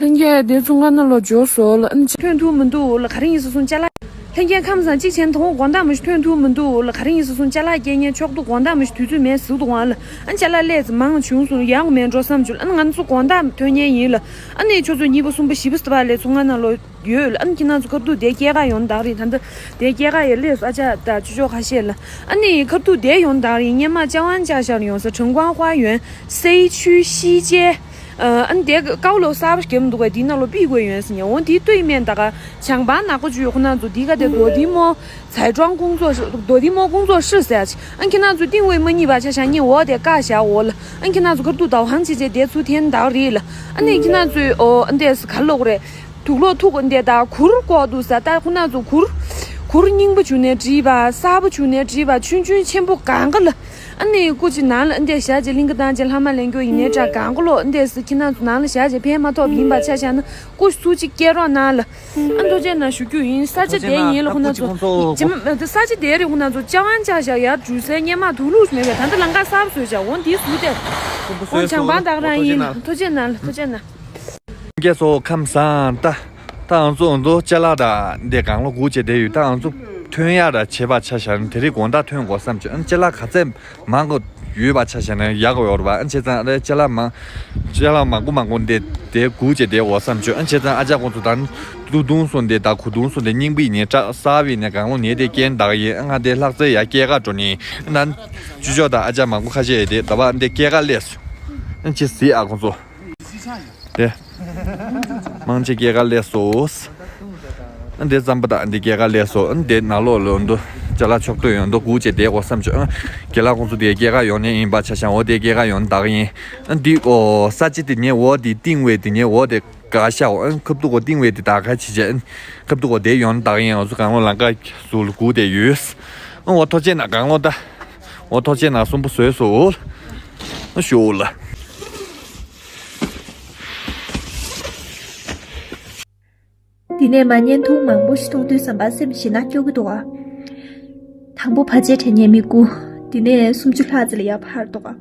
ལྷན་རྒྱས་དེ་ཚོ་ང་ན་ལོ་འཇོག་སོ་ལ་ཨ་ནི་ཐོན་ཐུབ་མི་འདུག་ལ། ག་རེ་ཡིན་ཟེར་སོང་ཅ་ལག་ལྷན་རྒྱས་ཁམས་བཟང་གཅིག་བྱས་ན་དང་པོ་དགོང་དག་མི་ཞིག་ཐོན་ཐུབ་མི་འདུག་ལ། ག་རེ་ཡིན་ཟེར་སོང་ཅ་ལག་སྐྱེལ་མཁན་ཕྱོགས་བསྡུ་དགོང་དག་མི་ཞིག་དུས་ཚོད་མེད་ཟེར་འདུག་ཨང་ལ། ཨ་ནི་ཅ་ལག་ལས་མང་བྱུང་སོང་ཡག་མེད་འགྲོ་བསམ་བྱུང་། ཨ་ནི་ང་ཚོ་དགོང་དག་ཐོན་མཁན་ཡིན་ལ། ཨ་ནི་ཁྱོད་ཚོ་གཉིས་པ་གསུམ་པ་བཞི་པ་ཟེར་བ་ལས་ཚོ་ང་ན་ལོ་ཡོད་ལ། ཨ་ནི་ཁྱེད་རང་ཚོ་ཁ་ཐུག་དེ་སྐྱེལ་ག་ཡོང་དག་རེད། ད་ལྟ་དེ་སྐྱེལ་ག་ཡ་ལས་སོ་ཨ་ཅག་ད་ཅུ་ཅོ་ཁ་ཤས་ལ། ཨ་ནི་ཁ་ཐུག་དེ་ཡོང་དག་རེད། སྙེ་མ་ཅ་ཝང་ཅ་ཤར་ཡོང་ས་成功花园 西区西街། ཨ་ནི་དེ་ཀའོ་ལོ་གསར་པ་སྐྱེམས་འདུག་པ། དེའི་ནང་ལོ་པི་དགོས་ཡོན་ཟེར་ཉེ་འོང་དེའི་ལྟོས་སྨན་ད་ག་བྱང་པང་ནག་པོ་བཅུ་ཡོད་ཁོ་ན་ཚོ་དེའི་ག་དེ་རྡོ་ཐི་མོ་彩妆工作室། རྡོ་ཐི་མོ་工作室ཟེར་ཡ་ཆེ། ཨ་ཁྱེད་རང་ཚོ་ཏིང་ཝེ་མ་རྙེད་པ་ཆ་བཞག་ཉེ་འོ་དེ་བཀག་བཞག་འོ་ལ། ཨ་ཁྱེད་རང་ཚོ་ཁ་ཐུག་ད་ཧང་ཆེ་ཆེ་དེ་ཚུར་འཐེན་དག་རེད་ལ། ཨ་ནི་ཁྱེད་རང་ཚོས་འོ་ཨ་འདས་ག་ལོག་རེད། དུག་ལོག་ཐུག་འདི་ད་གུར་ཀོ་འདུག་ས། ད་ཁོ་ན་ཚོ་གུར་གུར་རྙིང་པ་བྱུང་ནས་བྲིས་པ། གསར་པ་བྱུང་ནས་བྲིས་པ། ཆུང་ཆུང་ཆེན་པོ་གང་ག་ལ། ཨ་ནི་སྐུ་མཁྱེན་ནང་ལ་འདི་བཞག་རྗེས་གླིང་ག་བཏང་རྗེས་ལྷ་མ་ལེན་རྒྱུ་ཡིན་ནའི་འདྲ་གང་ག་ལོ་འདི་སི་ཁྱེད་རང་ཚོ་ནང་ལ་བཞག་རྗེས་ཕན་མ་ཐོགས་ཡིན་པ་ཆ་བཞག་ན་སྐུ་ཚུགས་གཅིག་སྐྱེལ་རོགས་གནང་ལ། ཨ་ཐུགས་རྗེ་གནང་ཞུ་རྒྱུ་ཡིན། ས་ཆ་དེ་ཡིན་ལ་ཁོ་ན་ཚོ་ཇི་མ་ས་ཆ་དེ་རེད། ཁོ་ན་ཚོ་ཅ་ཝང་ཅ་བཞག་ཡར་འཇུ་སའི་སྙེ་མ་དུག་ལུག་མེད་པས། ད་ལྟ་ལམ་ཁ་གསར་པ་བཟོས་བཞག་འོ་འདི་སུ་དེ་འོ་བྱང་པང་དག་རང་ཡིན། ཐུགས་རྗེ་གནང་ལ། ཐུགས་རྗེ་གནང་། ལྷན་རྒྱས་ཚོ་ཁམས་བཟང་། ད་ད་ང་ཚོ་འོ་ཚོ་ཅ་ལག་ད་འདི་གང་ལོ་སྒུག་བྱས་བསྡད་ཡོད། ད་ང་ཚོ་ཐོན་ཡག་ད་བྱེད་པ་ཆ་བཞག་ན་དེ་རིང་དགོང་དག་ཐོན་དགོས་བསམ་བྱུང་། ཨ་ཅ་ལག་ག་ཚད་མང་གོ་ཡོད་པ་ཆ་བཞག་ན་ཡག་གོ་ཡོད་རེད་པ། ཨ་བྱས་ཙང་ཨ་ཅ་ལག་མང་ཅ་ལག་མང་པོ་མང་པོ་འདི་དེ་སྒུག་བྱས་བསྡད་དགོས་བསམ་བྱུང་། ཨ་བྱས་ཙང་ཨ་ཅག་ཁོང་ཚོ་ད་ཏུ་དུང་སོང་དེ་ད་གུ་དུང་སོང་དེ་རྙིང་པ་ཡིན་ནའི་ཀྲ་གསར་པ་ཡིན་ནའི་གང་ལོ་ནས་དེ་སྐྱེལ་བདག་ཡིན། ཨ་ང་དེ་ལྷག་རྩེ་ཡར་སྐྱེལ་ག་འགྲོ་ནི་ཨ་ན་ཅུ་ཅོག་ད་ཨ་ཅག་མང་པོ་ཁ་ཤས་དེ་ད་བ་འདི་སྐྱེལ་ག་སླེབས་སོང་། ཨ་ཅི་ཟིག་ཨ་ཁོང་ཚོ། དེ། མང་ཆེ་སྐྱེལ་ག་སླེབས་སོ། འདི་ཙམ་པ་དང་འདི་སྐྱེལ་ག་སླེབས་སོ། འདི་ནང་ལོགས་ལོ་འདུ། ཅ་ལག་ཕྱོགས་སྟོད་ཡོང་འདུ་སྒུག་བྱས་བསྡད་དགོས་བསམ་བྱུང་། རྒན་ལགས་ཁོང་ཚོ་དེ་སྐྱེལ་ག་ཡོང་ནས་ཡིན་པ་ཆ་བཞག་འོ་དེ་སྐྱེལ་ག་ཡོང་བདག་ཡིན། འདི་ཨོ་ས་ཅི་དེ་ཉེ་འོ་དེ་ཏིང་ཝེ་དེ་ཉེ་འོ་དེ་ག་ཤ་འོ་ཁབ་ཏུ་གོ་ཏིང་ཝེ་དེ་ད་ག་ཆི་བྱས། ཁབ་ཏུ་གོ་དེ་ཡོང་བདག་ཡིན། འོ་ཚོ་གང་ལོ་ལང་ཀ་ཟུར་ལ་སྒུག་བསྡད་ཡོད། འོ་ཐོ་ཅེ་ན་གང་ལོ་ད། འོ་ཐོ་ཅེ་ན་གསུམ་པོ་བཟོས་སོ། ཨ་ཞོ་ལ། འདི་ནས་མ་བརྙན་ཐུང་མང་པོ་ཞིག་མཐོང་དུས་ཙམ་པ་སེམས་ཞེད་སྣང་སྐྱོ་གི་འདུག་ཨ། དང་པོ་བར་ཆད་འཕྲད་མཁན་མི་དགུ། འདི་ནས་སུམ་ཅུ་ལྷག་ཙམ་ལ་ཡར་འཕར་འདུག་ཨ།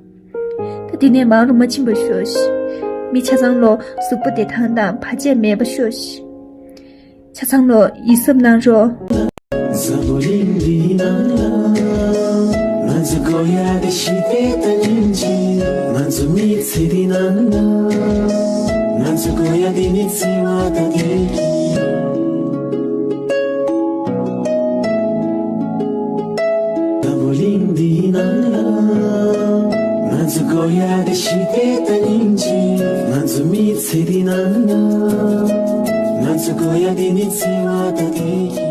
ད་འདི་ནས་མང་རུ་མ་ཕྱིན་པ་ཤོག་ཤིག་མི་ཆ་ཚང་ལོ་གཟུགས་པོ་བདེ་ཐང་དང་བར་ཆད་མེད་པ་ཤོག་ཤིག་ཆ་ཚང་ལོ་ཡིད་གཟབ་གནང་རོགས། འཛམ་བུ་གླིང་འདིའི་ནང་ལ། ང་ཚོ་དགོས་ཡ་དེ་ཞི་བདེ་དང་སྙིང་རྗེ། ང་ཚོ་མི་ཚེ་འདིའི་ནང་ལ། ང་ཚོ་དགོས་ཡ་དེ་མི་ཚེ་བ་དང་བདེ་སྐྱིད། འཛམ་བུ་གླིང་འདིའི་ནང་ལ། ང་ཚོ་དགོས་ཡ་དེ་ཞི་བདེ་དང་སྙིང་རྗེ། ང་ཚོ་མི་ཚེ་འདིའི་ནང་ལ། ང་ཚོ་དགོས་ཡ་དེ་མི་ཚེ་བ་དང་བདེ་སྐྱིད།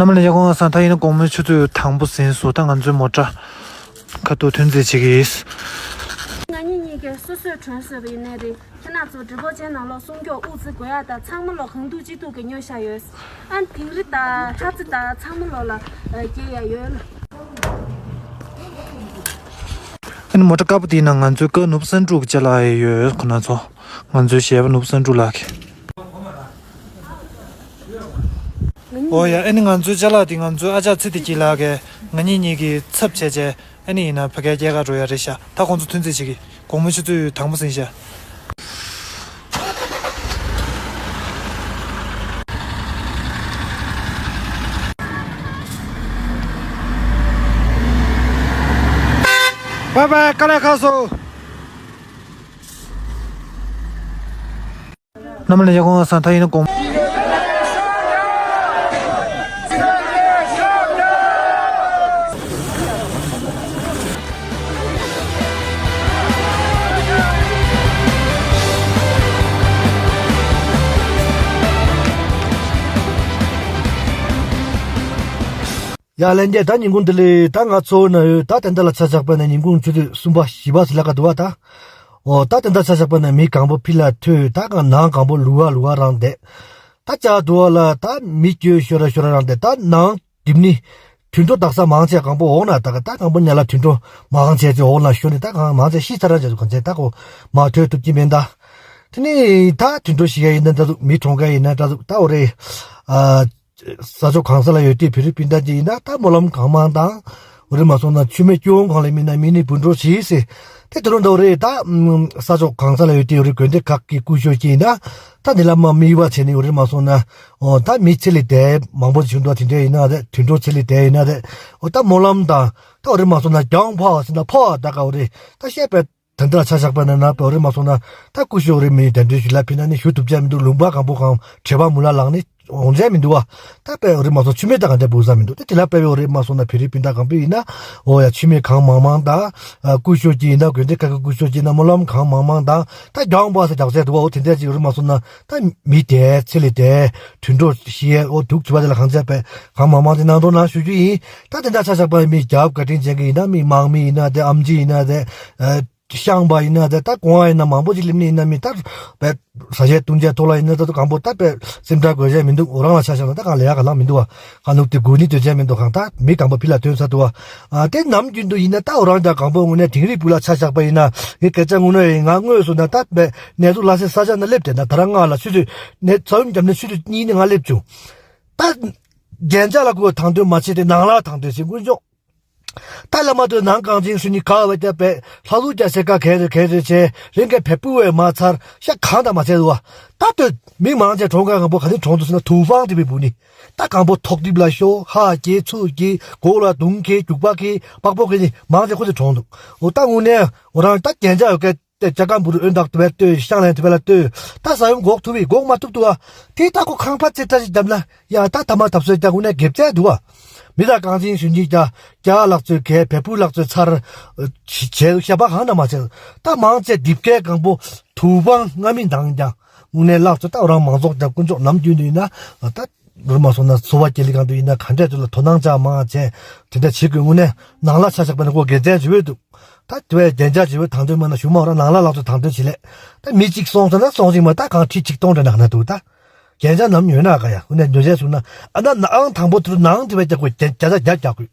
རྣམ་པ་ལྷན་རྒྱས་སྐུ་ཁམས་བཟང་། ད་ཡིན་ན་དགོང་མོའི་ཆུ་ཚོད་དང་པོ་ཟིན་སོང་། ད་ང་ཚོའི་མོ་ཊ་ཁ་ཐུག་ཐོན་རྩིས་བྱེད་ཀྱི་ཡིན། ང་གཉིས་གཉིས་ཀས་སོ་སོས་གྲོན་བཟོས་པ་ཡིན་ནའི་རེད། ཁྱེད་རང་ཚོ་འགྲུལ་པ་ཅན་ནང་ལོགས་སྲུང་སྐྱོབ་དབུ་རྩེ་དགོས་ཡ་ད་ཚང་མ་ལོ་གང་ཐུབ་ཅི་ཐུབ་ཀྱིས་ཉོ་བཞག་ཡོད། ཨ་དིང་རི་ད་ལྷ་རྩེ་ད་ཚང་མ་ལོ་ལ་སྐྱེལ་ཡ་ཡོད་ལ། ཨ་ནི་མོ་ཊ་དཀར་པོ་དེའི་ནང་ང་ཚོའི་ཀ་ནུབ་སན་ཀྲུག་གི་ཅ་ལག་ཡོད་ཁོ་ན་ཚོ། ང་ཚོའི་གཞས་པ་ནུབ་སན་ཀྲུག་ལགས་ཀྱི། ཨོ་ཡ། ཨ་ནི་ང་ཚོའི་ཅ་ལག་དེ་ང་ཚོའི་ཨ་ཅག་ཚེ་བདེ་སྐྱིད་ལགས་ཀྱིས་ང་གཉིས་གཉིས་ཀྱིས་ཚབ་བྱས་བྱས། ཨ་ནི་ཡིན་ན་ཕ་གིར་སྐྱེལ་ག་འགྲོ་ཡ་རེད་ཤག་ད་ཁོང་ཚོ་ཐོན་རྩིས་བྱེད་ཀྱི། དགོང་མོ་ཆུ་ཚོད་དང་པོ་ཟིན་ཤག་བའི་བའི། དཀའ་ལས་ཁག་སོང་། རྣམ་པ་ལྷན་རྒྱས་སྐུ་ཁམས་བཟང་། ད་ཡིན་ན་དགོང་ཡ་ལན་རྒྱས། ད་ཉིན་གུང་བདེ་ལེགས། ད་ང་ཚོ་ན་ཡོད། ད་དེ་འདྲ་ལ་ཆ་བཞག་པ་ན་ཉིན་གུང་ཆུ་ཚོད་གསུམ་པ་བཞི་པ་ཟིག་ལ་ག་འདུག་བ་ད། འོ་ད་དེ་འདྲ་ཆ་བཞག་པ་ན་མི་གང་པོ་ཕི་ལ་ཐོས། ད་གང་ནང་གང་པོ་ལུ་བ་ལུ་བ་རང་བསྡད། ད་ཅག་འདུག་བ་ལ་ད་མི་སྐྱོ་ཤོ་ར་ཤོ་ར་རང་བསྡད། ད་ནང་སྒྲིབ་ནི་དུད་འགྲོ་དག་ས་མང་ཆེ་གང་པོ་འོག་ན་ད་ག་ད་གང་པོ་ཉ་ལ་དུད་འགྲོ་མང་ཆེ་ཚེ་འོག་ན་ཤོ་ནི་ད་གང་མང་ཆེ་ཤི་ཚ་ར་ཅག་གང་ཆེ་ད་གོ་མ་ཐོས་ཐུབ་ཀྱི་མེད་ད། དེ་ནི་ད་དུད་འགྲོ་ཤི་ག་ཡིན་ན་འདྲ་ཟུག་མི་གྲོངས་ག་ཡིན་ན་འདྲ་ཟུག་ད་འོ་རེད། ཨ། ས་ཕྱོགས་གང་ས་ལ་ཡོད་དུས་བོད་རིགས་སྤུན་ཟླ་ཅིག་ཡིན་ན་ད་སྨོན་ལམ་གང་མང་དང་ འོ་རེད་མ་སོང་ན་ཆུ་མིག་སྐྱོང་གང་ལ་མིན་ན་མི་ནི་བུ་འགྲོ་བྱིས་ཟེར། དེ་དེ་རུ་འདྲ་བོ་རེད་ད། ས་ཕྱོགས་གང་ས་ལ་ཡོད་དེ་ཡོད་རེད། དགོན་སྡེ་ཁག་གི་སྐུ་ཞབས་ཅིག་ཡིན་ན། ད་འདི་ལ་མ་མི་བ་བྱས་ནས་འོ་རེད་མ་སོང་ན། འོ་ད་མི་ཚེ་ལས་དེ་མང་པོ་བྱུང་འདུག་དེ་འདྲ་ཡིན་ན་རེད། དུད་འགྲོ་ཚེ་ལས་དེ་ཡིན་ན་རེད། འོ་ད་སྨོན་ལམ་དང་། ད་འོ་རེད་མ་སོང་ན་གྱང་ཕོག་ཟེར་ན་ཕོག་ད་ག་འོ་རེད། ད་བཤད་པའི་དོན་དག་ཆ་བཞག་པ་ན་ན་པའི་འོ་རེད་མ་སོང་ན། ད་སྐུ་ཞབས་རེད་མི་གདན་འདྲེན་ཞུ་ལ་ཕེབས་ན་ནི་ཞུ་ཐུབ་ཅག་མི་འདུག་ལུང་པ་གང་པོ་གང་བྲེལ་བ་མུ་ལ་ལངས་ནས། འོང་ཆ་མི་འདུག་བ། ད་དཔེ་འོ་རེད་མ་སོང་ཆུ་མིག་ད་ག་འདྲ་འབུ་ས་མི་འདུག་དེ་དེ་ལ་དཔེ་འོ་རེད་མ་སོང་ན་བོད་རིགས་སྤུན་ཟླ་གང་པོ་ཡིན་ན། འོ་ཡ་ཆུ་མིག་གང་མང་མང་དང་། སྐུ་ཞབས་ཅིག་ཡིན་ན་དགོན་སྡེ་ཁག་གི་སྐུ་ཞབས་ཅིག་ཡིན་ན་སྨོན་ལམ་གང་མང་མང་དང་། ད་གྱང་པ་ས་རྒྱག་ཚད་འདུག་བ། འོ་དེ་འདྲ་ཅིག་འོ་རེད་མ་སོང་ན། ད་མི་དེ་ཚེ་ལས་དེ་དུད་འགྲོ་ཤི་ཡས་འོ་དུག་ཆུ་བ་དེ་ལ་གང་ཚད་དཔེ་གང་མང་མང་དེ་གནང་རོགས་གནང་ཞུ་རྒྱུ་ཡིན། ད་དེ་འདྲ་ཆ་བཞག་པ་མི་རྒྱབ་བཀའ་དྲིན་ཅན་གྱི་ཡིན་ན་མི་དམག་མི་ཡིན་ན་དེ་ཨམ་ཆི་ཡིན་ན་དེ། ཤངས་པ་ཡིན་ན་དེ་ད་གོང་ཡིན་ན་མང་པོ་ཅིག་སླེབས་ནི་ཡིན་ན་མི་ད་དཔེ་ཟ་ཆས་བཏུང་ཆས་ཐོག་ལ་ཡིན་ན་ད་དུ་གང་པོ་ད་དཔེ་སེམས་ཁྲལ་དགོས་ཆས་མི་འདུག་འོ་རང་ལ་ཆ་བཞག་ན་ད་གང་ལས་ཡག་ག་ལང་མི་འདུག་བ། གང་ནུག་དེ་དགོས་ནི་དོན་ཆས་མི་འདུག་གང་ད་མི་གང་པོ་ཕི་ལ་ཐོན་ས་འདུག་བ། ཨ་དེ་ནམ་རྒྱུན་དུ་ཡིན་ན་ད་འོ་རང་ད་གང་པོ་དངོས་གནས་དིང་རི་བུ་ལ་ཆ་བཞག་པ་ཡིན་ན་ངའི་སྐད་ཆ་དངོས་གནས་ཡིན། ང་དངོས་སུ་ན་ད་དཔེ་གནས་ཚུལ་ལ་སེ་ས་ཆ་ན་སླེབས་དེ་ན་ད་རང་ང་ལ་ཆུ་ཚོད་ནས་ཚ་བུམ་རྒྱབ་ནས་ཆུ་ཚོད་གཉིས་ནས་ང་སླེབས་བྱུང་། ད་རྒྱན་ཆ་ལ་ཁོ་དང་དོད་མ་བྱེད་དེ་ནང་ལ་དང་དོད་བྱེད་དཀོན་མཆོག་ད་ལ་མ་ཐོན་ནང་གངས་ཅན་སུ་ནི་ག་བ་རྒྱབ་པའི་ལྷ་ལུག་རྒྱ་སེ་ཀ་གས་རེ་གས་རེ་བྱས་རིང་གས་བལ་པོ་བས་མ་ཚར་ཤ་གང་དང་མ་བྱས་རུ་བ། ད་ལྟོས་མི་མང་ཆེ་གྲོང་ཁ་གང་པོ་ག་ནི་གྲོང་དུ་སུ་ན་དུ་ཕང་དེ་བའི་བུ་ནི། ད་གང་པོ་ཐོག་དིབ་ལ་ཤོ་ཧ་གྱེ་ཚུ་གྱེ་གོ་ལ་དུང་གྱེ་རྒྱུག་པ་གྱེ་པག་པོ་གྱེ་ནི་མང་ཆེ་ཁོ་ཚོ་གྲོང་འདུག་འོ་ད་དངོས་གནས་འོ་རང་ད་རྒྱན་ཆ་ཡོད་གས། ཏེ་ཅ་ཀ་འབུ་རུ་ཨོན་དག་ཏུ་བལ་ལྟོས་ཤང་ལན་ཏུ་བལ་ལ་ལྟོས། ད་ས་ཡོམ་འགོག་ཐུབ་བི་འགོག་མ་ཐུབ་ཏུ་བ། དེ་ད་ཁོ་ཁང་པ་ཚེ་ད་ཅི་བརྒྱབ་ན་ཡ་ད་ཐ་མ་ཐབ་སོའི་ཀྱ་གུ་ནས་འགེབ་ཚད་འདུག་བ། མི་ད་གང་ཅིན་ཞུན་ཅིག་ཀྱ་ཀྱ་ལག་ཚོས་གས་བལ་པུ་ལག་ཚོས་ཚར། བྱས་ཤ་པ་གང་ན་མ་ཚད། ད་མང་ཚད་འདིབ་ཀའི་གང་པོ་དུ་བང་ང་མི་འདང་ཀྱང་། དངོས་གནས་ལག་ཚོས་ད་རང་མང་ཚོགས་ཀྱ་དཀོན་མཆོག་ནམ་རྒྱུན་དུ་ཡིན་ན་ད། རུ་མ་སོང་ན་འཚོ་བ་སྐྱེལ་ལི་གང་དུ་ཡིན་ན་ག་འདྲས་དུ་ལ་དོ་སྣང་ཅག་མང་བྱས་དེ་འདྲ་བྱེད་དགོས་དངོས་གནས་ནང་ལ་ཆ་བཞག་པ་ན་ཁོ་དགེ་མཚན་ཇི་བས་འདུག་ད་དེ་བས་རྒྱན་ཆ་ཇི་བས་དང་དོད་མ་ན་ཞུ་མ་ར་ནང་ལ་ལག་ཏུ་དང་དོད་བྱེད་ལས་ད་མི་གཅིག་སོང་ཙང་ན་སོང་ཞིག་མ་ད་གང་ཁྲི་ཆིག་སྟོང་འདྲ་ནག་ན་འདུག་ད་རྒྱན་ཆ་ནམ་ཉོས་ན་ག་ཡ་དངོས་གནས་ཉོ་བྱས་སོང་ན་ཨ་ན་ནའང་དང་པོ་དུ་ནང་དེ་བས་རྒྱག་དགོས་རྒྱ་རྒྱ་རྒྱ་རྒྱག་དགོས།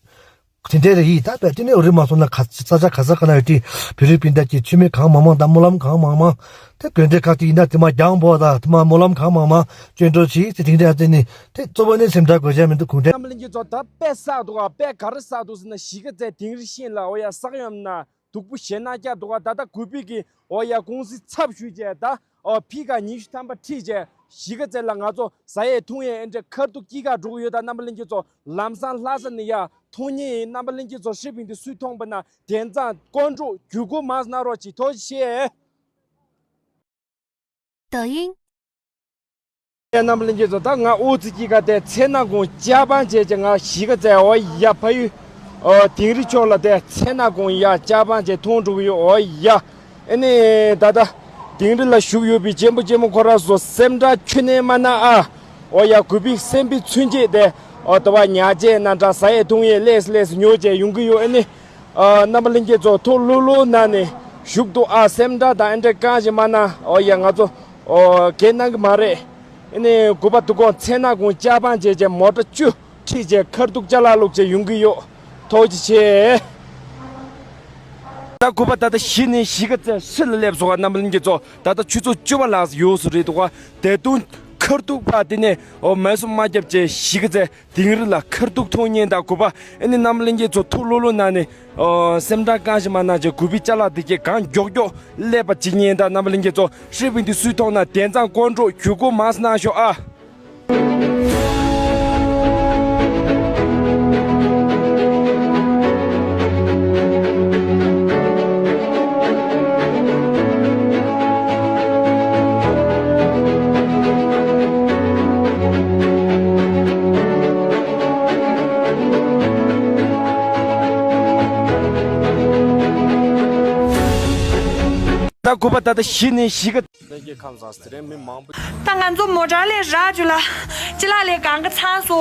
དེ་འདྲའི་རེ་ཡིས་ད་པས་དེ་ནས་འོ་རི་མ་སོང་ན་ག་ས་ཆ་ག་ས་ག་ན་ཡོད་དེ་བོད་རིགས་སྤུན་ཟླ་གྱི་ཆུ་མིག་གང་མང་མང་དང་སྨོན་ལམ་གང་མང་མང་དེ་དགོན་སྡེ་ཁག་ཅིག་ཡིན་ན་དེ་མ་རྒྱང་འབོ་དང་དེ་མ་སྨོན་ལམ་གང་མང་མང་སྐྱོན་འགྲོ་བྱེད་དེ་དེ་འདྲ་དེ་ནི་དེ་གཙོ་བོ་ནི་སེམས་ཁྲལ་དགོས་ཆ་མི་འདུག་གུང་ཁྲན། རྣམ་པ་ལྷན་རྒྱས་ཚོ་ད་དཔེ་བསགས་འདུག་ག་དཔེ་ག་རེ་བསགས་འདུག་ཟེར་ན་གཞིས་ཀ་རྩེ་དིང་རི་ཤིང་ལ་འོ་ཡ་ས་གཡོམ་ན། སྡུག་པོ་ཞེ་ན་རྒྱ་འདུག་ག་ད་ལྟ་གུས་པིག་གི་འོ་ཡ་ཀུང་སི་ཚབ་ཞུས་བྱས་ད་འོ་ཕི་ཀ་ཉི་ཤུ་ཐམ་པ་ཁྲིད་བྱས་གཞིས་ཀ་རྩེ་ལ་ང་ཚོ་ཟ་ཡས་འཐུང་ཡས་ཨེ་འདྲས་ཁར་ཐུག་སྐྱིད་ཁ་འགྲོ་གི་ཡོད། ད་རྣམ་པ་ལྷན་རྒྱས་ཚོ་ལམ་སང་ལྷ་ས་ནས་ཡ་འཐུང་ཉེ་ཡིན། རྣམ་པ་ལྷན་རྒྱས་ཚོ་ཧྲི་ཕིང་དེ་སུས་མཐོང་པ་ན་དན་ཙང་ཀོན་ཀྲུག་རྒྱུ་གུ་མང་སྣ་རོགས་ཅིག་ཐོག་ཅི་ཤེས།抖音། རྣམ་པ་ལྷན་རྒྱས་ཚོ་ད་ང་ཨོ་ཙི་སྐྱིད་ཁ་དེ་ཚེ་ན་གུང་ཅ་པང་བྱས་ཀྱི་ང་གཞིས་ཀ་རྩེ་འོ་ཡ་ཕ་ཡུལ་ཨོ་དིང་རི་ཕྱོགས་ལ་དེ་ཚེ་ན་གུང་ཡ་ཅ་པང་བྱས་འཐུང་འགྲོ་གི་ཡོད། འོ་ཡ་ཨེ་ནི་ད་ལྟ་དིང་རི་ལ་བཞུགས་ཡོད་པའི་གཅེན་པོ་གཅེན་མོ་ཁོ་ར་ཚོ་སེམས་ཁྲལ་ཁྱོན་ནས་མ་གནང་ཨ། འོ་ཡ་གུས་པིག་སེམས་པའི་ཚུན་ཆད་དེ་འོ་དེ་བ་ཉ་ཅེ་ན་འདྲ་ཟ་ཡས་འཐུང་ཡས་ལས་སུ་ལས་སུ་ཉོ་བྱས་ཡོང་གི་ཡོད། ཨེ་ནི། ཨ་རྣམ་པ་ལྷན་རྒྱས་ཚོ་ཐུགས་ལྷོད་ལྷོད་ན་ནས་བཞུགས་འདུག་ཨ་སེམས་ཁྲལ་དང་ཨེ་འདྲས་གང་ཞིག་མ་གནང་། ཨོ་ཡ་ང་ཚོ་ཨོ་གས་གནང་གི་མ་རེད། ཨེ་ནས་གུས་པ་དུ་ཀོང་ཚེ་ན་གུང་ཅ་པང་བྱས་བྱས་མོ་ཊ་བཅུ་ཁྲིད་བྱས་ཁར་ཐུག་ཅ་ལག་བླུགས་བྱས་ཡོང་གི་ཡོད། ཐུགས་རྗེ་ཆེ། ད་གུས་པ་ད་ལྟ་གཞི་ནས་གཞིས་ཀ་རྩེ་ཧྲི་ལ་སླེབས་སོང་ང་། རྣམ་པ་ལྷན་རྒྱས་ཚོ་ད་ལྟ་ཆུ་ཚོད་བཅུ་པ་ལགས་ཡོད་སུ་རེད་འདུག་ག་དེ་དུང་ཁར་ཐུག་པ་དེ་ནས་ཨོ་མེ་སུ་མ་བརྒྱབ་བྱས་གཞིས་ཀ་རྩེ། དིང་རི་ལ་ཁར་ཐུག་འཐུང་ཉེན་དང་གུས་པ་ཨེ་ནི་རྣམ་པ་ལྷན་རྒྱས་ཚོ་ཐུགས་ལྷོད་ལྷོད་གནང་ནས་ཨོ་སེམས་ཁྲལ་གང་ཞིག་མ་གནང་བྱས་གུས་པའི་ཅ་ལག་འདི་གས་གང་མགྱོགས་མགྱོགས་སླེབས་པ་བྱེད་ཉེན་དང་རྣམ་པ་ལྷན་རྒྱས་ཚོ་ཧྲི་ཕིང་འདི་སུས་མཐོང་ན་དན་ཙང་ཀོན་ཀྲུག་གུ་གུ་མང་སུ་གནང་ཤོག་ཨ། ད་གུས་པ་ད་ལྟ་གཞི་ནས་གཞིས་ཀ་ད་ང་ཚོ་མོ་ཊ་ལས་རག་རྒྱུ་ལ་ཅི་ལག་ལས་གང་ག་ཚང་སོ།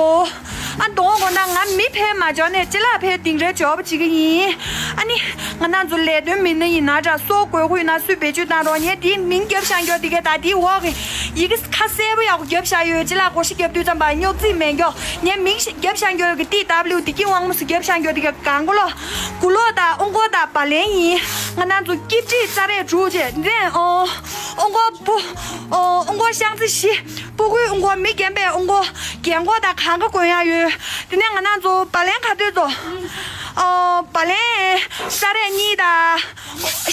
ཨ་གདོང་གོ་ན་ང་མི་ཕལ་མ་འཇོག་ནས་ཅི་ལག་ཕལ་དིང་རེ་འཇོག་པ་བྱེད་ཀྱི་ཡིན། ཨ་ནི་ང་རང་ཚོ་ལས་དོན་མི་སྣ་ཡིན་ན་འདྲ་སོ་དགོས་མཁོ་ཡིན་ན་སུས་བེད་སྤྱོད་བཏང་རོགས། ངས་དེའི་མིང་རྒྱབ་བཞག་མགྱོགས་དེ་གས་ད་དེའི་འོག་གི་ཡི་གེ་ཁ་གསལ་པོ་ཡག་པོ་རྒྱབ་བཞག་ཡོད། ཅི་ལག་གོ་ཤི་རྒྱབ་དུས་ཙམ་པ་རྙོག་འཛིང་མེད་མགྱོགས། ངས་མིང་ཞིག་རྒྱབ་བཞག་མགྱོགས་ཡོད་གི་ཏི་ཌབ་ལིའུ་དེ་གི་དབང་མོ་སུ་རྒྱབ་བཞག་མགྱོགས་དེ་གས་གང་གོ་ལོ། དགུ་ལོག་དང་ཨོང་གོ་དང་བ་ལན་ཡིན། ང་རང་ཚོ་སྐྱིད་ཁྲི་རྩ་རེད་གྲུ་ཆེ་འདྲེན་ཨོ། ཨོང་གོ་བུ། ཨོ་ཨོང་གོ་ཤང་ཙི་ཤི། སྤུ་གུའི་ཨོང་གོ་མི་རྒན་པའི་ཨོང་གོ། རྒན་གོག་དང་གང་ག་གོན་ཡག་ཡོད། དེ་ནས་ང་རང་ཚོ་བ་ལན་ག་དུས་ཚོ། ཨོ། བ་ལན། ས་རས་གཉིས་དང་།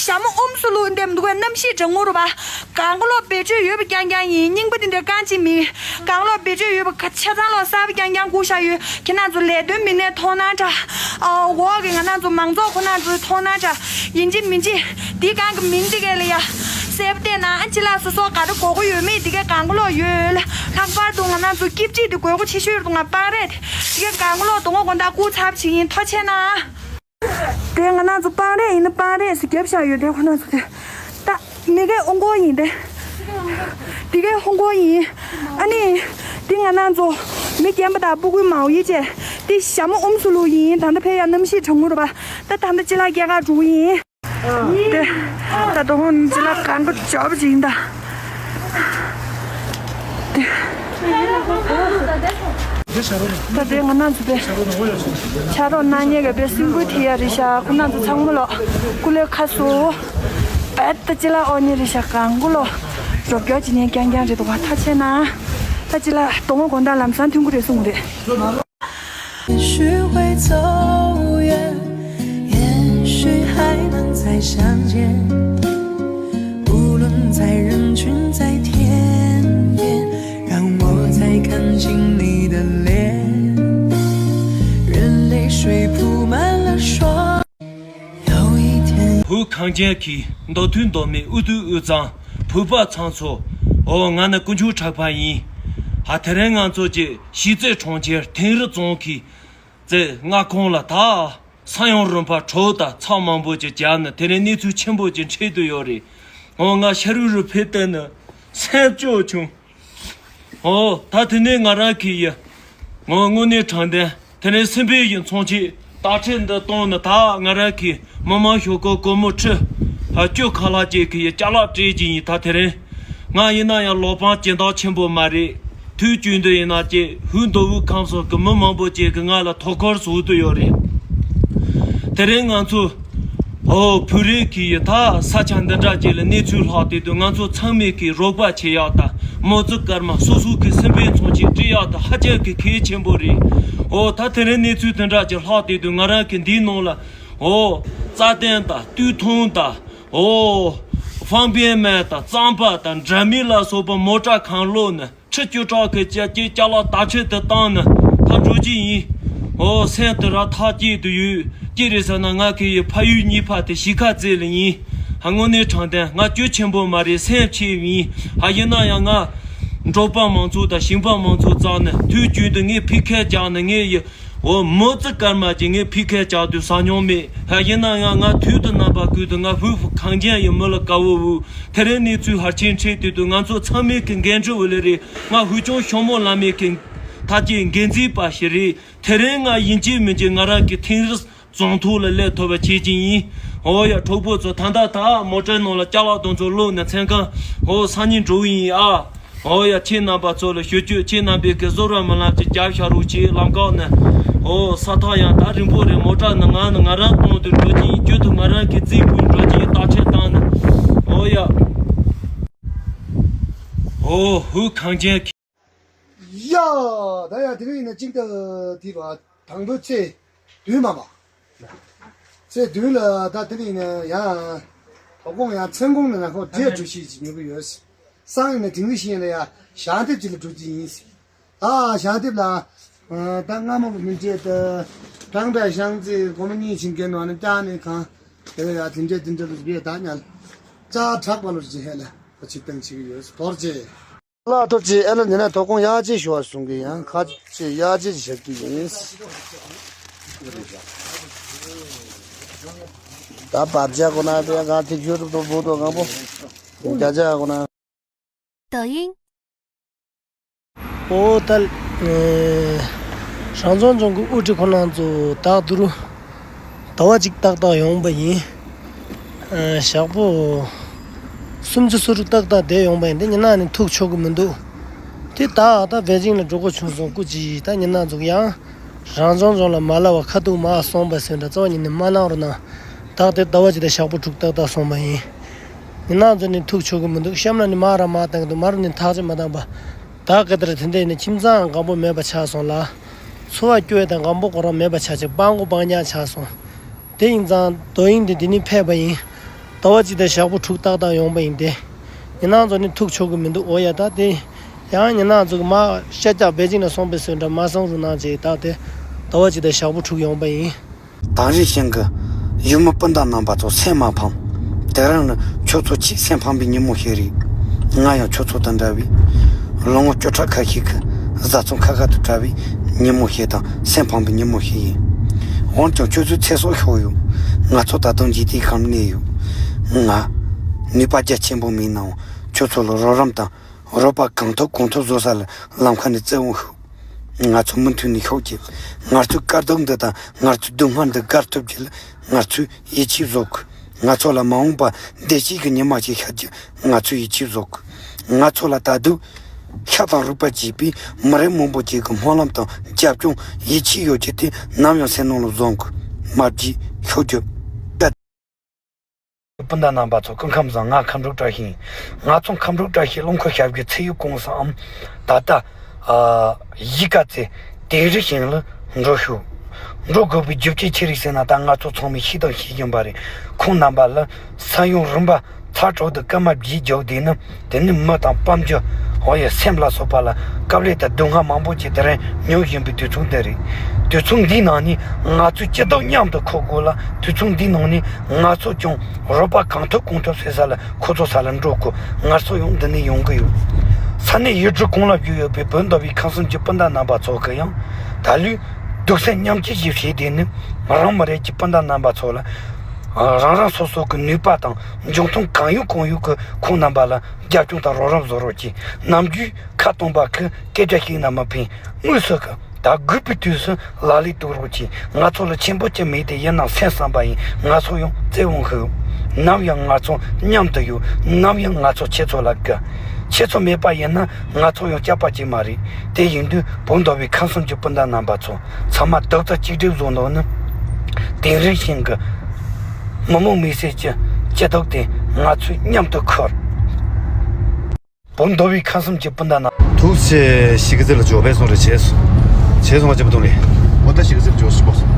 ཞྭ་མོ་ཨུམ་སུ་ལུ་འདེམས་འདུག་གས། གནམ་གཤིས་གྲང་མོ་རུ་བ། གང་གོ་ལོ་བེད་སྤྱོད་ཡོད་པ་རྐྱང་རྐྱང་ཡིན། རྙིང་པ་འདི་འདྲ་རྐང་གཅིག་མིན། གང་ལོ་བེད་སྤྱོད་ཡོད་པ་ཆ་ཚང་ལོ་གསར་པ་རྐྱང་རྐྱང་བསྐུར་བཞག་ཡོད། ཁྱེད་རང་ཚོ་ལས་དོན་མི་སྣའི་མཐོང་སྣང་འདྲ། ཨོ། འོག་གི་ང་རང་ཚོ་མང་ཚོགས་ཁོ་རང་ཚོའི་མཐོང་སྣང་འདྲ། ཡིན་གཅིག་མིན་གཅིག་འདི་གང་གི་མིན་གཅིག་གས་ལ་ཡ། གསལ་པོ་བལྟས་ན་ཅི་ལ་སོ་སོ་ག་རེ་དགོས་མཁོ་ཡོད་མེད་འདི་གས་གང་གོ་ལོ་ཡོད། ལྷག་པར་དུ་ང་རང་ཚོ་སྐྱིབ་ཅིག་འདི་དགོས་མཁོ་ཆེ་ཤོས་རུ་ང་སྤང་རེད། འདི་གས་གང་གོ་ལོ་དོ་དགོང་དགོང་དག་བསྐུར་ཚར་བ་ཞིག་ཡིན། ཐུགས་རྗེ་ཆེ་གནང་། དེ་ང་རང་ཚོ་སྤང་རེས་ཡིན་ན་སྤང་རེས་སུ་རྒྱབ་བཞག་ཡོད། དེ་ཁོ་རང་ཚོ་དེ་ད་མི་གའི་ཧོང་ཀོང་ཡིན་ཏེ། དེ་གའི་ཧོང་ཀོང་ཡིན། ཨ་ནི་དེ་ང་རང་ཚོ་མི་རྒན་པ་དང་སྤུ་གུའི་མའོ་ཡི་བཅས་དེ་ཞྭ་མོ་ཨུམ་སུ་ལུ་ཡིན། ད་ལྟ་ཕེབས་ཡ་གནམ་གཤིས་གྲང་མོ་རུ་བ། ད་ད་ལྟ་ཅི་ལ་སྐྱེལ་ག་འགྲོ་གི་ཡིན། དེ་ད་དོ་ཧོང་ཅི་ལ་གང་ག་འཇོབ་ཅིག་ཡིན་ད། དེ། ད་དེ་ང་རང་ཚོ་དེ་ཕྱག་རོགས་གནང་མཁན་གྱི་དཔེ་སེམས་འགུལ་ཐེབས་ཡ་རེད་ཤག་ཁོ་རང་ཚོ་ཚང་མ་ལོ་སྐུ་ལས་ཁ་གསོ། བེད་ད་ཅི་ལ་ཨོ་ཉི་རེད་ཤག་གང་གོ་ལོ་རོབ་རྒྱག་ཅི་ཉན་རྐྱང་རྐྱང་རེད་འདུག་བ། ཐག་ཆད་ན་ད་ཅི་ལ་དོ་དགོང་དགོང་དག་ལམ་སང་ཐོན་གི་རེད་གསུངས་རེད། 也许会走远，也许还能再相见。无论在人群，在天边，让我再看清你的脸。任泪水铺满了双。有一天， བོད་གངས་ཅན་གྱི་མདོ་མཐུན་མདོ་སྨད་ཨུ་ཐུ་དབུས་གཙང་བོད་པ་ཚང་ཚོ། འོ། ང་ནི་དཀོན་མཆོག་གྲགས་པ་ཡིན། ཧ། དེ་རིང་ང་ཚོ་གི་གཞིས་རྩེ་གྲོང་ཁྱེར་དིང་རི་རྫོང་གི་རྩེ་མངའ་ཁོངས་ལ་ད་ས་ཡོམ་རིམ་པ་དྲོད་དང་ཚ་མང་པོ་ཅིག་བརྒྱབ་ནས་དེ་རིང་གནས་ཚུལ་ཆེན་པོ་ཅིག་འཕྲད་དུ་ཡོད་རེད། འོ། ང་ཤ་རུ་རུ་ཕེབས་ཏེ་ནི་སེམས་སྐྱོ་བྱུང་། འོ། ད་དེ་ནས་ང་རང་གི་ཡི། ངོ་དངོས་གནས་དྲང་བདེན་དེ་ནས་སེམས་པའི་ཡི་མཚོན་ཆེད་དར་ཁྲལ་འདི་བཏང་ནས་ད་ང་རང་གི་མི་མང་ཤོག་སྒོར་སྒོར་མོ་ཁྲི་ཨ་བཅུ་ཁ་ལྷག་ཅིག་གི་ཡི་ཅ་ལག་སྤྲད་ཀྱི་ཡིན། ད་དེ་རིང་ང་ཡིན་ན་ཡང་ལོ་པང་སྦྱིན་བདག་ཆེན་པོ་མ་རེད། དུས་རྒྱུན་དུ་ཡིན་ན་ཅིག་ཧུན་མདོ་དབུས་ཁམས་གསུམ་གི་མི་མང་པོ་ཅིག་གིས་ང་ལ་དོ་ཁུར་བཟོ་གི་ཡོད་རེད། དེ་རིང་ང་ཚོ། ཨོ། བོད་རིགས་ཀྱི་ཡི་ད་ས་ཆ་འདི་འདྲ་ཅིག་ལ་གནས་ཚུལ་ལྷག་བསྡད་དུས་ང་ཚོ་ཚང་མས་ཀྱི་རོགས་པ་བྱེད་ཡག་དང་། མི་ཚེ་སྐར་མ་སོ་སོ་གི་སེམས་པའི་མཚོན་ཆེད་སྤྲད་ཡག་དང་ཧ་ཅང་གི་གལ་ཆེན་པོ་རེད། ཨོ། ད་དེ་རིང་གནས་ཚུལ་དེ་འདྲ་ཅིག་ལྷག་བསྡད་དུས་ང་རང་གི་འདིའི་ནང་ལ། ཨོ། རྩྭ་ཐང་དང་སྟོད་ཐུང་དང་། ཨོ། ཧྥང་པིན་མན་དང་གཙང་པ་དང་འདྲ་མིན་ལ་སོགས་པ་མོ་ཊ་གང་བླུགས་ནས། ཁྲི་བཅུ་ཕྲག་གི་ཅ་ཅེ་ཅ་ལག་དར་ཁྲལ་དུ་བཏང་ནས་ད་འགྲོ་གི་ཡིན། ཨོ། སེམས་དེ་ར་ཐག་བཅད་དུ་ཡོད། ཅི་རེད་ཟེར་ན་ང་གི་ཡི་ཕ་ཡུལ་གཉིས་ཕ་དེ་གཞིས་ཀ་རྩེ་ལ་ཡིན། ཧ། དངོས་གནས་དྲང་བདེན་ང་སྐྱོ་ཆེན་པོ་མ་རེད། སེམས་ཆེ་ཡིན། ཧ། ཡིན་ན་ཡང་ང་འབྲོག་པ་མང་ཚོགས་དང་ཞིང་པ་མང་ཚོགས་བཙལ་ནས་དུས་རྒྱུན་དུ་ངས་ཕི་ཁ་རྒྱག་ནས་ངས་ཡི། འོ། མི་ཚེ་སྐར་མ་ཅིག་ངས་ཕི་ཁ་རྒྱག་དུས་ཟ་མྱོང་མེད། ཧ། ཡིན་ན་ཡང་ང་དུས་དང་རྣམ་པ་ཀུན་ཏུ་ང་བོད་གངས་ཅན་ཡི་མི་ལ་དགའ་བོ་བོ། དེ་རིང་གནས་ཚུལ་ཧར་ཆེན་འཕྲད་དུས་དུས་ང་ཚོ་ཚང་མས་ཀྱི་འགན་འཁྲི་འོ་ལེ་རེད། ང་ཧུ་ཅོང་ཤོ་མོ་བླ་མའི་ཀྱི་ཐག་གཅོད་འགན་འཛིན་པ་ཞིག་རེད། དེ་རིང་ང་ཡིན་གཅིག་མིན་གཅིག་ང་རང་གི་དིང་རི་རྫོང་ཐོག་ལ་སླེབས་ཐུབ་པ་བྱེད་ཀྱི་ཡིན། འོ་ཡ། གྲོགས་པོ་ཚོ། ད་ལྟ་ད་མོ་ཊའི་ནང་ལ་ཅ་ལག་དེ་ཚོ་བླུགས་ནས་མཚན་གང་། འོ། སང་ཉིན་འགྲོ་གི་ཡིན་ཨ། འོ་ཡ། ཁྱེད་རྣམ་པ་ཚོ་ལ་ཞུ་རྒྱུ། ཁྱེད་རྣམ་པས་ཀྱི་བཟོ་ར་མི་ལམ་ཅིག་རྒྱབ་བཞག་རོགས་བྱེད། ལམ་ཁ་ནས། འོ། ས་ཐག་ཡང་ད་རིང་པོ་རེད། མོ་ཊ་ནི་ང་ནི་ང་རང་གཏོང་དུ་འགྲོ་གི་ཡིན། རྒྱུན་དུ་ང་རང་གི་རྩིས་ཕུད་འགྲོ་གི་ཡིན། རྟགས་ཁྲལ་བཏང་ནས། འོ་ཡ། འོ། ཧུ་གངས་ཅན་གྱི། ཡ། ད་ཡ་དེ་རིང་ཡིན་ན་གཅིག་ད་དེ་བ་དང་པོའི་ཚེས་བདུན་མ་པ། ཚེས་བདུན་ལ་ད་དེ་རིང་ཡིན་ན་ཡང་དོ་དགོང་ཡང་མཚན་གུང་ནས་ནང་ཁོ་འབྲས་བཀྲུ་ཤིས་ཅིག་ཉོ་གི་ཡོད། སང་ཉིན་ནས་དིང་རི་བཞིན་ལ་ཡ་ཞག་འདེབས་ཅིག་ལ་འགྲོ་རྒྱུ་ཡིན། ད་ཞག་འདེབས་ལ། ད་སྔ་མོ་གི་མི་འདྲེ་ད་ཀྲང་པའི་ཤང་ཙི་སྒོར་མོ་གཉིས་ཕྱིན་མཁན་ནང་ནས་ཀྱང་ནས་གང་། དེ་ལ་ཡ་དེ་འདྲས་དེ་འདྲས་ལ་བྱེད་ད་ཉལ། ཙ་དྲག་པ་ལོ་རྗེ་ཧེ་ལ་ཁོ་ཆིབས་བཏང་བྱེད་ཀྱི་ཡོད། རྡོ་རྗེ། ལ་རྡོ་རྗེ་ཨེ་ལ་ཉེ་ན་དོ་དགོང་ཡག་ཅིག་ཞུ་བ་གསུང་གི་ཡང་ཁ་ཅིག་ཡག་ཅིག་བཞག་གི་ཡིན། ད་བར་ཆ་ཁོ་ན་དེ་གང་ཐིག་ཤོར་དུ་བུ་དོ་གང་པོ་བརྒྱ་ཆ་ཁོ་ན། 抖音。 ཨོ་ད། ཨེ། རང་སྐྱོང་ལྗོངས་ཀྱི་དབུ་ཁྲིད་ཁོ་རང་ཚོ་ད་དུ་རུ་ཟླ་བ་གཅིག་ཏག་ཏག་ཡོང་པ་ཡིན། ཨེ། ཞག་པོ་སུམ་ཅུ་སོ་དྲུག་ཏག་ཏག་བསྡད་ཡོང་པ་ཡིན། དེ་ཉི་ན་ནི་ཐུག་ཆོག་གི་མི་འདུག་དེ་ད་ད་པེ་ཅིང་ལ་འགྲོ་དགོས་བྱུང་སོང་། སྐུ་མཁྱེན། ད་ཉི་ན་ཚོ་ཡང་རང་སྐྱོང་ལྗོངས་ལ་མ་ལབ་པ་ཁ་ཐུག་མ་སོང་པ་ཟེར་འདྲ་རྩ་བ་ཉིད་ནས་མ་གནང་རོགས་གནང་། ད་དེ་ཟླ་བ་གཅིག་དང་ཞག་པོ་དྲུག་ཏག་ཏག་སོང་པ་ཡིན། ཉི་ན་ཚོ་ནི་ཐུག་ཆོག་གི་མི་འདུག་གཤམ་ལ་ནི་མ་ར་མ་བཏང་གི་འདུག་མ་རུ་ནི་ཐག་ཅིག་མ་བཏང་པ། ད་ག་དེར་དེ་འདྲས་ནི་ཁྱིམ་ཚང་གང་པོ་མེད་པ་ཆགས་སོང་ལ། འཚོ་བ་སྐྱོ་བ་དང་སྒམ་པོ་ཁོ་རང་མེད་པ་ཆགས་ཅིག་སྤང་མགོ་སྤང་ཉག་ཆགས་སོང་། དེ་ཡིན་ཙང་རྡོ་དབྱིངས་དེ་འདི་ནས་ཕེབས་པ་ཡིན། ཟླ་བ་གཅིག་དང་ཞག་པོ་དྲུག་ཏག་ཏག་ཡོང་པ་ཡིན་ཏེ། ཉི་ནང་ཚོ་ནི་ཐུག་ཆོག་གི་མི་འདུག་འོ་ཡ་ད་དེ། ཡང་ཉི་ནང་ཚོ་གི་མ་ཤ་རྒྱགས་པེ་ཅིང་ལ་སོང་པའི་སོན་འདྲ་མ་སོང་རུ་ནང་ཅིག་ད་དེ། ཟླ་བ་གཅིག་དང་ཞག་པོ་དྲུག་ཡོང་པ་ཡིན། དེང་རིང་ཞིང་གི་ཡུལ་མི་སྤུན་ཟླ་རྣམ་པ་ཚོ་སེམས་མ་ཕམ། དེ་རིང་ནི་ཁྱོད་ཚོ་ཆེས་སེམས་ཕམ་པའི་ཉིན་མོ་ཞིག་རེད། ང་ཡང་ཁྱོད་ཚོ་དང་འདྲ་བའི་ལོ་ངོ་བཅུ་ཕྲག་ཁ་ཤས་ཀྱི་བཟའ་ཚང་ཁ་ཁ་དང་བྲལ་བའི་ཉིན་མོ་ཞིག་དང་སེམས་ཕམ་པའི་ཉིན་མོ་ཞིག་ཡིན། འོན་ཀྱང་ཁྱོད་ཚོའི་ཚེ་སྲོག་ཤོར་ཡོད། ང་ཚོ་ད་དུང་འཇིག་རྟེན་ཁམས་གནས་ཡོད། ང་ནུས་པ་རྒྱ་ཆེན་པོ་མེད་ནའང་ཁྱོད་ཚོ་ལ་རོགས་རམ་དང་། རོགས་པ་གང་ཐུབ་གང་ཐུབ་བཟོ་ས་ལ་ལམ་ཁ་ནས་བཙན་དབང་ཞུ། ང་ཚོ་མུ་མཐུད་ནས་ཤོག་གྱིས། ང་ཚོའི་དཀའ་སྡུག་འདི་དང་ང་ཚོའི་སྡུག་བསྔལ་འདི་བརྒལ་ཐུབ་རྒྱུ་ལ་ང་ཚོས་ཡིད་ཆེས་བཟོ་དགོས། ང་ཚོ་ལ་མ་འོངས་པ་བདེ་སྐྱིད་ཀྱི་ཉི་མ་ཞིག་ཤར་རྒྱུ་ང་ཚོས་ཡིད་ཆེས་བཟོ་དགོས། ང་ཚོ་ལ་ད་དུང་ཤ་དང་རུས་པ་གཅིག་པའི་མི་རབས་མང་པོ་ཞིག་གི་སྨོན་ལམ་དང་རྒྱབ་ལྗོངས་ཡིད་ཆེས་ཡོད་རྒྱུ་དེ་ནམ་ཡང་སེམས་ནང་ལ་བཟུང་དགོས། མ་བརྗེད་ཤོག་གྱིས། སྤུན་ཟླ་རྣམ་པ་ཚོ་སྐུ་ཁམས་བཟང་། ང་ཁམས་སྤྲུལ་བཀྲ་ཤིས་ཡིན། ང་ཚོ་ཁམས་སྤྲུལ་བཀྲ་ཤིས་རླུང་འཁོར་ཞབས་ཀྱི་ཚེ་ཡི་ཀུང་སིའམ་ད་ལྟ་ཨ་གཞིས་ཀ་རྩེ་དིང་རི་ཞིང་ལ་འགྲོ་ཤོག་འགྲོ་དགོས་པའི་རྒྱུ་རྐྱེན་ཆི་རེད་ཟེར་ན། ད་ང་ཚོ་ཚང་མས་ཤེས་དང་ཤེས་ཀྱིན་པ་རེད། ཁོང་རྣམ་པ་ལ་ས་ཡོམ་རིམ་པ་ཚ་དྲོད་དུ་སྐར་མ་བརྒྱད་བརྒྱབ་དུས་ནི། དེ་ནི་མི་དང་སྤམ་རྒྱུ། འོ་ཡ། སེམས་ལ་སོགས་པ་ལ་དཀའ་ལས་དང་སྡུག་བསྔལ་མང་པོ་ཅིག་དེ་རིང་མྱོང་བཞིན་པའི་དུས་ཚོད་འདི་རེད། དུས་ཚོད་འདིའི་ནང་ནས་ང་ཚོས་སྤྱི་ཚོགས་མཉམ་དུ་འཁོར་དགོས་ལ། དུས་ཚོད་འདིའི་ནང་ནས་ང་ཚོ་ཀྱང་རོགས་པ་གང་ཐུབ་གང་ཐུབ་བྱེད་ས་ལ་ཁོ་ཚོ་ས་ལ་འགྲོ་དགོས། ངལ་གསོ་ཡང་འདི་ནས་ཡོང་གི་ཡོད། ས་གནས་ཡུལ་གྲུ་གང་ལ་བཞུགས་ཡོད་པའི་བོད་མདོ་དབུས་ཁམས་གསུམ་གྱི་སྤུན་ཟླ་རྣམ་པ་ཚོ་གིས་ཡང་ད་ལོའི་གདུང་སེམས་མཉམ་སྐྱེད་ཞིག་བྱས་ཏེ་ནི། རང་མི་རིགས་ཀྱི་སྤུན་ཟླ་རྣམ་པ་ཚོ་ལ་རང་རང་སོ་སོ་གི་ནུས་པ་དང་འཇོན་ཐང་གང་ཡོད་གང་ཡོད་ཀྱིས་ཁོང་རྣམ་པ་ལ་རྒྱབ་སྐྱོར་དང་རོགས་རམ་བཟོ་རོགས་གྱིས། ནམ་རྒྱུན་ཁ་སྟོང་པ་གི་སྐད་ཆ་ཞིག་ན་མི་ཕན། དངོས་སུ་གི་ད་དགོས་པའི་དུས་སུ་ལག་ལེན་གཏོང་རོགས་གྱིས། ང་ཚོ་ལ་ཆེན་པོ་ཅིག་མེད་དེ། ཡིན་ནའང་སེམས་བསམ་པ་ཡིན། ང་ཚོ་ཡང་བརྩེ་བ་ཞུ། ནམ་ཡང་ང་ཚོ་མཉམ་དུ་ཡོད། ནམ་ཡང་ང་ཚོ་ཁྱེད་ཚོ་ལ་དགའ། ཁྱེད་ཚོ་མེད་པ་ཡིན་ན་ང་ཚོ་ཡང་སྐྱིད་པ་ཅིག་མ་རེད། དེ་ཡིན་དུས་བོད་མདོ་དབུས་ཁམས་གསུམ་གྱི་སྤུན་ཟླ་རྣམ་པ་ཚོ་ཚང་མ་རྡོག་རྩ་གཅིག་སྒྲིལ་བཟོ་འདོད་ནི། དིང་རི་ཞིང་གི་མི་མང་མི་སེར་གྱི་སྐྱིད་སྡུག་དེ་ང་ཚོས་མཉམ་དུ་འཁུར། བོད་མདོ་དབུས་ཁམས་གསུམ་གྱི་སྤུན་ཟླ་རྣམས། ཐུགས་རྗེ་ཆེ། གཞིས་ཀ་རྩེ་ལ་འབྱོར་པས་སོང་རེ་བྱས་སོང་། བྱས་སོང་བ་ཅེ་པ་དུང་ལེ། འོ་ད་གཞིས་ཀ་རྩེ་ལ་འབྱོར་ཤི་པོ་སོང་།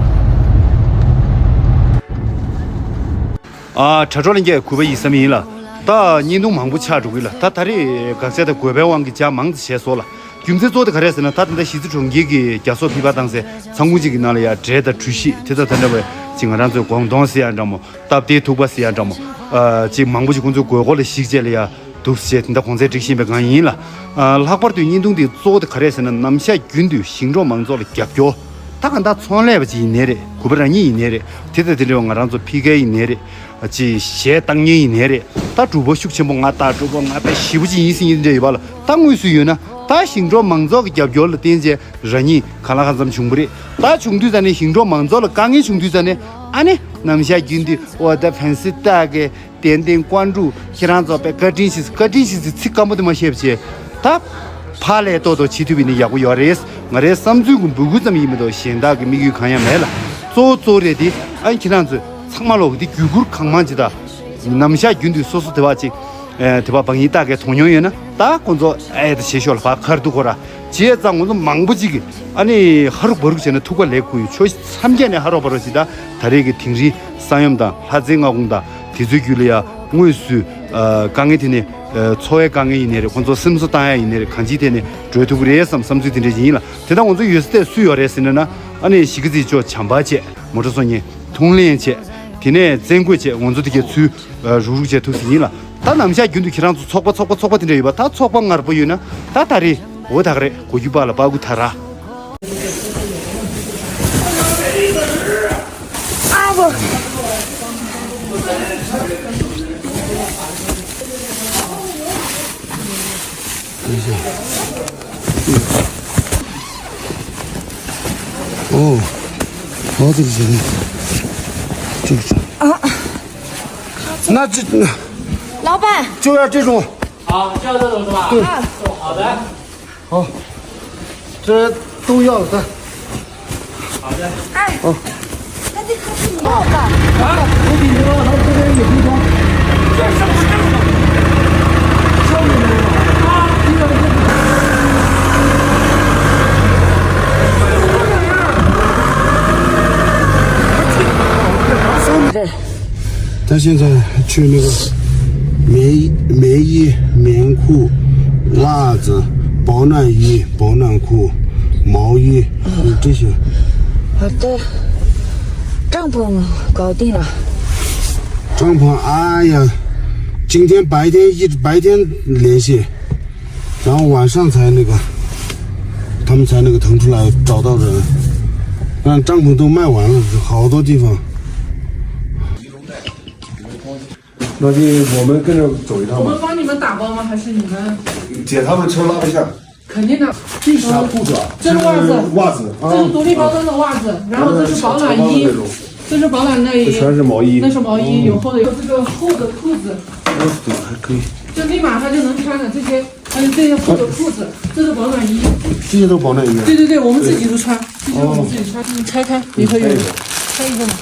ཨ་དྲ་གྲོགས་ལྷན་རྒྱས་གུས་པ་ཡིད་བསམ་ཡིན་ལ། ད་བརྙན་ཐུང་མང་པོ་ཆགས་འགྲོ་གི་ལ། ད་ད་རེས་ག་ཚད་ད་དགོས་པའི་དབང་གིས་ཇ་མང་ཙམ་བྱས་སོང་ལ། རྒྱུ་མཚན་གཙོ་བོ་དེ་ག་རེ་ཟེར་ན། ད་ད་ལྟ་གཞིས་རྩེ་གྲོང་ཁྱེར་གྱི་རྒྱ་སོག་ཕྱི་པ་བཏང་སའི་ཚོང་ཁང་གཅིག་གི་ནང་ལ་ཡ་འབྲས་དང་འབྲུ་བཤིག་དེ་དང་དེ་འདྲ་བའི་ཅིག་ང་རང་ཚོའི་སྒོང་སྟོང་ཟེར་ཡ་འདྲ་མོ། སྟབས་བདེའི་ཐུག་པ་ཟེར་ཡ་འདྲ་མོ། ཨ་ཅིག་མང་པོ་ཅིག་ཁོང་ཚོའི་དགོས་མཁོ་ལ་གཞིགས་བྱས་ལ་ཡ། འདུག་སེ་དེ་འདྲ་གོང་ཚད་སྒྲིག་བཞིན་པའི་སྒང་ཡིན་ལ། ཨ་ལྷག་པར་དུ་བརྙན་ཐུང་འདིའི་གཙོ་བོ་དེ་ག་རེ་ཟེར་ན། ནམ་ཞག་རྒྱུན་དུ་ཞིང་འབྲོག་མང་ཚོགས་ལ་རྒྱབ་སྐྱོར། ད་གང་ལྟར་ཚོང་ལས་པ་ཅིག་ཡིན་ནའི་རེད། གུས་པ་རང་ཉིད་ཡིན་ནའི་རེད། དེ་དང་དེ་འདྲ་བའི་ང་རང་ཚོ་ཕ་གི་ཡིན་ནའི་རེད། ཅིག་གཞས་བཏང་མཁན་ཡིན་ནའི་རེད། ད་གྲོགས་པོ་ཤུགས་ཆེན་པོ་ང་ད་གྲོགས་པོ་ང་དཔེ་ཞེ་པོ་ཅིག་ཡིན་ཟེར་མཁན་དེ་འདྲ་ཡོད་པ་ལ། ད་དངོས་སུ་ཡོད་ན་ད་ཞིང་འབྲོག་མང་ཚོགས་ཀྱི་རྒྱབ་སྐྱོར་ལ་བརྟེན་བྱས་རང་ཉིད་གང་ལ་གང་འཚམ་བྱུང་བ་རེད། ད་བྱུང་དུས་ཙ་ནས་ཞིང་འབྲོག་མང་ཚོགས་ལ་དཀའ་ངལ་བྱུང་དུས་ཙ་ནས། ཨ་ནི་ནམ་ཞག་རྒྱུན་དུ་འོ་ད་ཕན་སི་ཏཱ་གི་ཏན་ཏན་ཀོང་ཀྲུག་ཁྱེད་རང་ཚོ་དཔེ་བཀའ་དྲིན་ཆེ། བཀའ་དྲིན་ཆེ་ཟེར་ཚིག་སྐམ་པོ་དེ་མ་བཤད་པ་བྱས། ད་ཕར་ལས་ཏོག་ཏོག་བྱེད་ཐུབ་པ་ཡིན་ན་ཡག་པོ་ཡོད་རེད། ང་རའི་བསམ་ཚུལ་གྱི་འབོད་སྐུལ་ཙམ་ཡིན་མི་འདུག་གཞན་དག་གི་དམིགས་ཡུལ་གང་ཡང་མེད་ལ། གཙོ་བོ་གཙོ་བོ་རེད་དེ། ཨ་ནི་ཁྱེད་རང་ཚོས་ཚང་མ་ལོག་གི་དེ་བརྒྱུད་བསྐུར་གང་མང་ཅིག་དང་། ནམ་ཞག་རྒྱུན་དུ་སོ་སོ་དེ་བ་ཅིག་ཨེ་དེ་བ་བང་ཡིག་ཏག་གེ་མཐོང་མྱོང་ཡོད་ན། ད་ཁོང་ཚོ་ཨེ་ད་བྱེད་ཤོག་ལ་ཕར་ཁར་འདུག་གོ་ར། བྱས་ཙང་ང་ཚོ་མང་པོ་ཅིག་གིས་ཨ་ནི་ཧ་རུག་བ་རུག་བྱས་ན་ཐུག་པ་ལས་ཁུ་ཡོད། ཕྱོགས་མཚམས་བརྒྱད་ནས་ཧ་རོག་བ་རོག་ཅིག་ད་ད་རེས་ཀྱི་དིང་རིའི་ས་ཡོམ་དང་ལྷ་རྩེའི་མངའ་ཁོངས་དང་དེ་ཚོའི་རྒྱུད་ལ་ཡ་དངོས་སུ་ཨ་དཀའ་ངལ་དེ་ནས་ཨ་འཚོ་བའི་དཀའ་ངལ་ཡིན་ནའི་རེད། ཁོང་ཚོ་སེམས་གསོ་བཏང་ཡ་ཡིན་ནའི་རེད། གང་ཅིའི་ཐད་ནས་གྲོལ་ཐུབ་ཀྱི་རེད་བསམ་བསམ་ཚུལ་དེ་འདྲ་ཅིག་ཡིན་ལ། དེ་ད་ང་ཚོ་ཡོད་ས་དེ་སུ་ཡོད་རེད་ཟེར་ན། ཨ་ནི་གཞིས་ཀ་རྩེ་ཕྱོགས་བྱམས་པ་བྱས། མོ་ཊ་བཟོ་མཁན། ཐུགས་ལན་བྱས། དེ་ནས་བཙན་རྒོལ་བྱས། ང་ཚོ་དེ་གའི་ཚུལ་རུག་རུག་བྱས་ཐུབ་ཟིན་ཡིན་ལ། ད་ནམ་ཞག་རྒྱུན་དུ་ཁྱེད་རང་ཚོ་ཚོགས་པ་ཚོགས་པ་ཚོགས་པ་དེ་འདྲ་ཡོད་པ། ད་ཚོགས་པ་ངར་པོ་ཡོད་ན་ད་ད་རེས་འོ་ད་ག་རེད། གོ་རྒྱུ་པ་ལ་པ་གུ་ད་ར། ཨོ། ཨོ་དེ་ཟེར་ནས། ཅིག་ཙམ། ཨ། ན་ཅི། 老板。 ཅོ་ཡ་ཅི་རུང་། 好，这样子懂是吧？对。哦，好的。好，这都要的。好的。哎。哦。那这可是你要的。啊？我比你们还这边有地方。这是不是正常？上面没有啊？啊，这个。现在去那个棉衣、棉裤、袜子、保暖衣、保暖裤、毛衣，有这些。好的，帐篷搞定了。帐篷，哎呀，今天白天一白天联系，然后晚上才那个，他们才那个腾出来找到人，让帐篷都卖完了，好多地方。那就我们跟着走一趟吧。我们帮你们打包吗？还是你们？姐他们车拉不下，肯定的。这是啥裤子啊？这是袜子袜子啊。这是独立包装的袜子，然后这是保暖衣，这是保暖内衣，全是毛衣。那是毛衣，有厚的，有这个厚的裤子，还可以。就立马他就能穿的这些，还有这些厚的裤子，这是保暖衣。这些都保暖衣。对对对，我们自己都穿，这些我们自己穿。你拆开，里头有，拆一个嘛。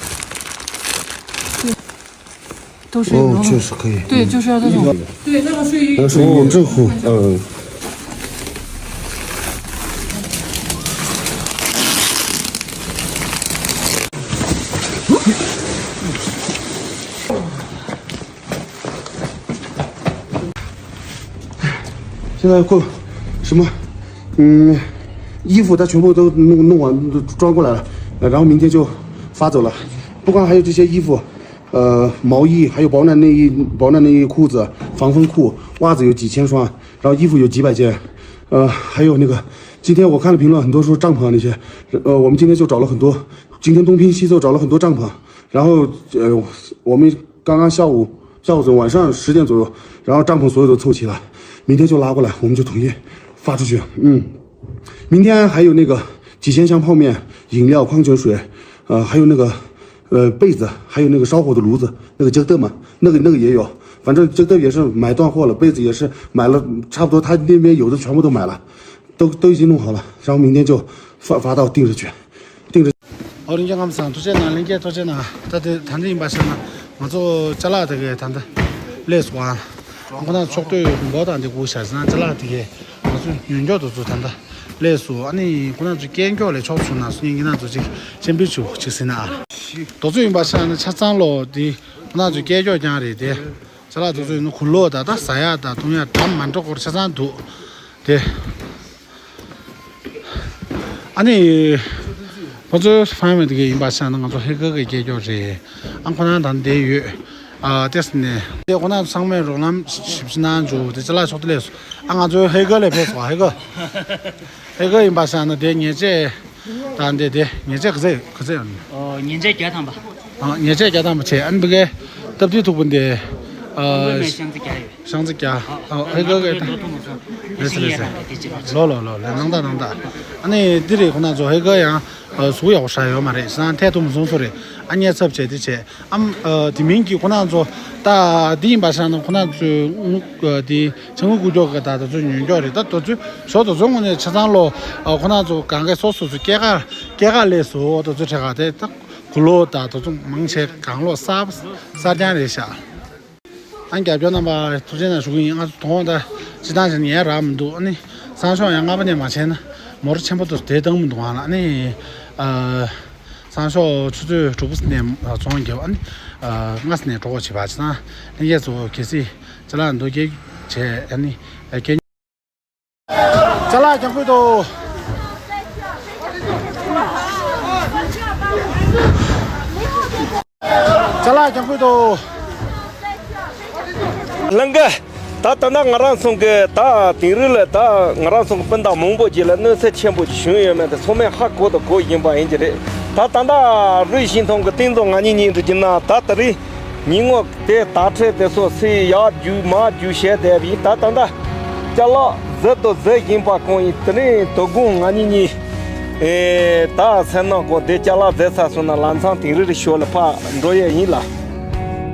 都是羽绒服。哦，确实可以。对，就是要这种。对，那个睡衣。那是哦，这裤，嗯。现在够什么？嗯，衣服他全部都弄弄完装过来了，然后明天就发走了。不光还有这些衣服，呃，毛衣，还有保暖内衣、保暖内衣、裤子、防风裤、袜子有几千双，然后衣服有几百件，呃，还有那个今天我看了评论，很多说帐篷那些，呃，我们今天就找了很多，今天东拼西凑找了很多帐篷，然后呃，我们刚刚下午下午从晚上十点左右，然后帐篷所有都凑齐了，明天就拉过来，我们就统一发出去。嗯，明天还有那个几千箱泡面、饮料、矿泉水，呃，还有那个呃被子，还有那个烧火的炉子，那个折凳嘛，那个那个也有，反正折凳也是买断货了，被子也是买了，差不多他那边有的全部都买了，都都已经弄好了，然后明天就发发到定时去，定时。 ཨོ་རིན་རྒྱ་ངམ་སང་ཐུགས་རྗེ་གནང་ལྷན་རྒྱས་ཐུགས་རྗེ་གནང་། ད་དེ་ད་འདི་ཡིན་པ་ཤེས་ན་ང་ཚོ་ཅ་ལག་དེ་གའི་ད་འདི་ལས་སུ་ཨ་ཁོ་ན་ཕྱོགས་སྟོད་མགོ་དང་འདི་གུ་བྱ་ཟིན་ན་ཅ་ལག་དེ་གའི་ང་ཚོ་ཉོན་སྐྱོར་དུ་ཚོ་ད་འདི་ལས་སུ་ཨ་ནི་ཁོ་ན་ཚོ་སྐྱེལ་མགྱོགས་ལས་ཕྱོགས་སུ་ན་སུ་ཉིན་གྱི་ན་ཚོ་ཅིག་ཆེན་པོའི་ཆུ་ཅིག་ཟིན་ན་ཨ་དོ་ཚོ་ཡིན་པ་ཤེས་ན་ཆ་ཚང་ལོ་དེ་ཁོ་ན་ཚོ་སྐྱེལ་མགྱོགས་རྐྱང་རེད་དེ། ཅ་ལག་དེ་ཚོ་ཡིན་ན་གུ་ལོག་ད་ལྟ་ཟ་ཡག་དང་བཏུང་ཡག་འདྲ་མི་འདྲ་སྐོར་ཆ་ཚང་འདུག་དེ། ཨ་ནི། ཁོ་ཚོའི་ཕ་མ་དེ་ག་ཡིན་པ་ཆ་ན་ང་ཚོ་ཧེ་ག་གི་སྐྱེས་མགྱོགས་རེད། ཨ་ཁོ་རང་དང་བསྡད་ཡོད། ཨ་ཏེས་ནས། དེ་ཁོ་རང་ཚང་མས་རོགས་རམ་ཞིབ་ཞིབ་གནང་འཇུ་དེ་ཅ་ལག་ཕྱོགས་དེ་ལས་སུ། ཨ་ང་ཚོའི་ཧེ་ག་ལས་ཕེབས་སོང་ཧེ་ག་ཧེ་ག་ཡིན་པ་ཆ་ན་དེ་ཉེས་ཆད། དང་དེ་དེ་ཉེས་ཆད་ག་ཚད་ག་ཚད་ཡོད་ནི། ཨོ་ཉེས་ཆད་བརྒྱ་ཐམ་པ། ཨ་ཉེས་ཆད་བརྒྱ་ཐམ་པ་བྱས་ཨ་ནི་བི་གའི་སྟབས་བདེ་ཐུག་པ་འདི། ཨ་ཤང་ཚ་བརྒྱ་ཡོད། ཤང་ཚ་བརྒྱ། ཨ་ཧེ་ག་གི་ད། ལོ་ལོ་ལོ་ལོ་ནང་ད་ནང་ད། ཨ་ནི་འདི་རེད་ཁོ་ན་ཚོ་ཧེ་ག་ཡང་ཟུག་ཡག་པོ་ཧྲ་ཡོད་མ་རེད་ཤང་ཐད་ཐུབ་མ་སོང་སོ་རེད། ཨ་ཉེས་ཚབས་བྱས་དེ་བྱས། ཨམ། དེ་མིན་གྱི་ཁོ་ན་ཚོ་ད་འདི་ཡིན་པ་ཤ་ན་ཁོ་ན་ཚོའི་དངུལ་དེ་ཆ་དངུལ་རྐུ་འཇོག་གི་ད་ད་ཚོ་ཉོན་འཇོག་རེད། ད་ད་ཚོ་ཞོ་ད་ཚོ་ངོ་ནས་ཆ་ཚང་ལོ་ཁོ་ན་ཚོ་གང་ག་སོ་སོ་ཚོ་སྐྱེ་ཁ་སྐྱེ་ཁ་ལས་སོ་ད་ཚོ་ཁྲེ་ཁ་དེ་ད་གུ་ལོ་ད་ད་ཚོ་མང་ཆེ་གང་ལོ་གསར་གསར་རྐྱང་རེད་ཤག་ཨ་རྒྱབ་སྐྱོར་རྣམ་པ་ཐུགས་རྗེ་གནང་ཞུ་གི་ཡིན། ང་ཚོ་དོང་ད་ཅི་ཐང་ཞིག་ཡན་རག་མི་འདུག་ཨ་ནི་སང་ཞོགས་ཡང་སྔ་པོ་ནས་མ་བྱས་ན་མོ་ར་ཆེན་པོ་དུ་དེ་བཏང་མི་འདུག་ཨ་ལ་ཨ་ནི་ཨ། སང་ཞོགས་ཆུ་ཚོད་དྲུག་པ་ནས་ཚོང་རྒྱབ་ཨ་ནི་ལྔ་ནས་གྲོགས་པོ་བྱེད་པ་ཅི་ན་ལྷན་རྒྱས་ཚོ་གལ་སྲིད་ཅ་ལག་འདུ་སྐྱེལ་བྱས་ཨ་ནི་སྐྱེལ། ཅ་ལག་ཀྱང་ཁུལ་དུ། ཅ་ལག་ཀྱང་ཁུལ་དུ། ལང་ག་ད་ད་ལྟ་ང་རང་ཚོ་གི་ད་དིང་རི་ལ་ད་ང་རང་ཚོ་གི་སྤུན་ཟླ་མང་པོ་ཅིག་ལ་གནོད་འཚེ་ཆེན་པོ་ཅིག་བྱུང་ཡོད་མེད་དེ་ཚང་མས་ཧ་གོ་དང་གོ་བཞིན་པ་ཡིན་གྱི་རེད། ད་ད་ལྟ་རུས་ཤིང་ཐང་གི་ཏིང་ཙོ་ང་གཉིས་གཉིས་འདྲ་གྱི་ན་ད་ད་རེས་ཉིན་ངོ་དེ་དར་ཁྲལ་དེ་ཚོ་སུས་ཡར་རྒྱུག་མར་རྒྱུག་བྱས་བསྡད་པ་ཡིན། ད་ད་ལྟ་ཅ་ལག་ཟད་དང་ཟད་བཞིན་པ་གང་ཡིན་དེ་རིང་དོ་དགོང་ང་གཉིས་གཉིས་ཨེ་ད་སེམས་ནང་གོ་དེ་ཅ་ལག་ཟད་ཚར་སོང་ན་ལམ་སང་དིང་རི་རི་ཞོར་ལ་ཕར་འགྲོ་ཡས་ཡིན་ལ།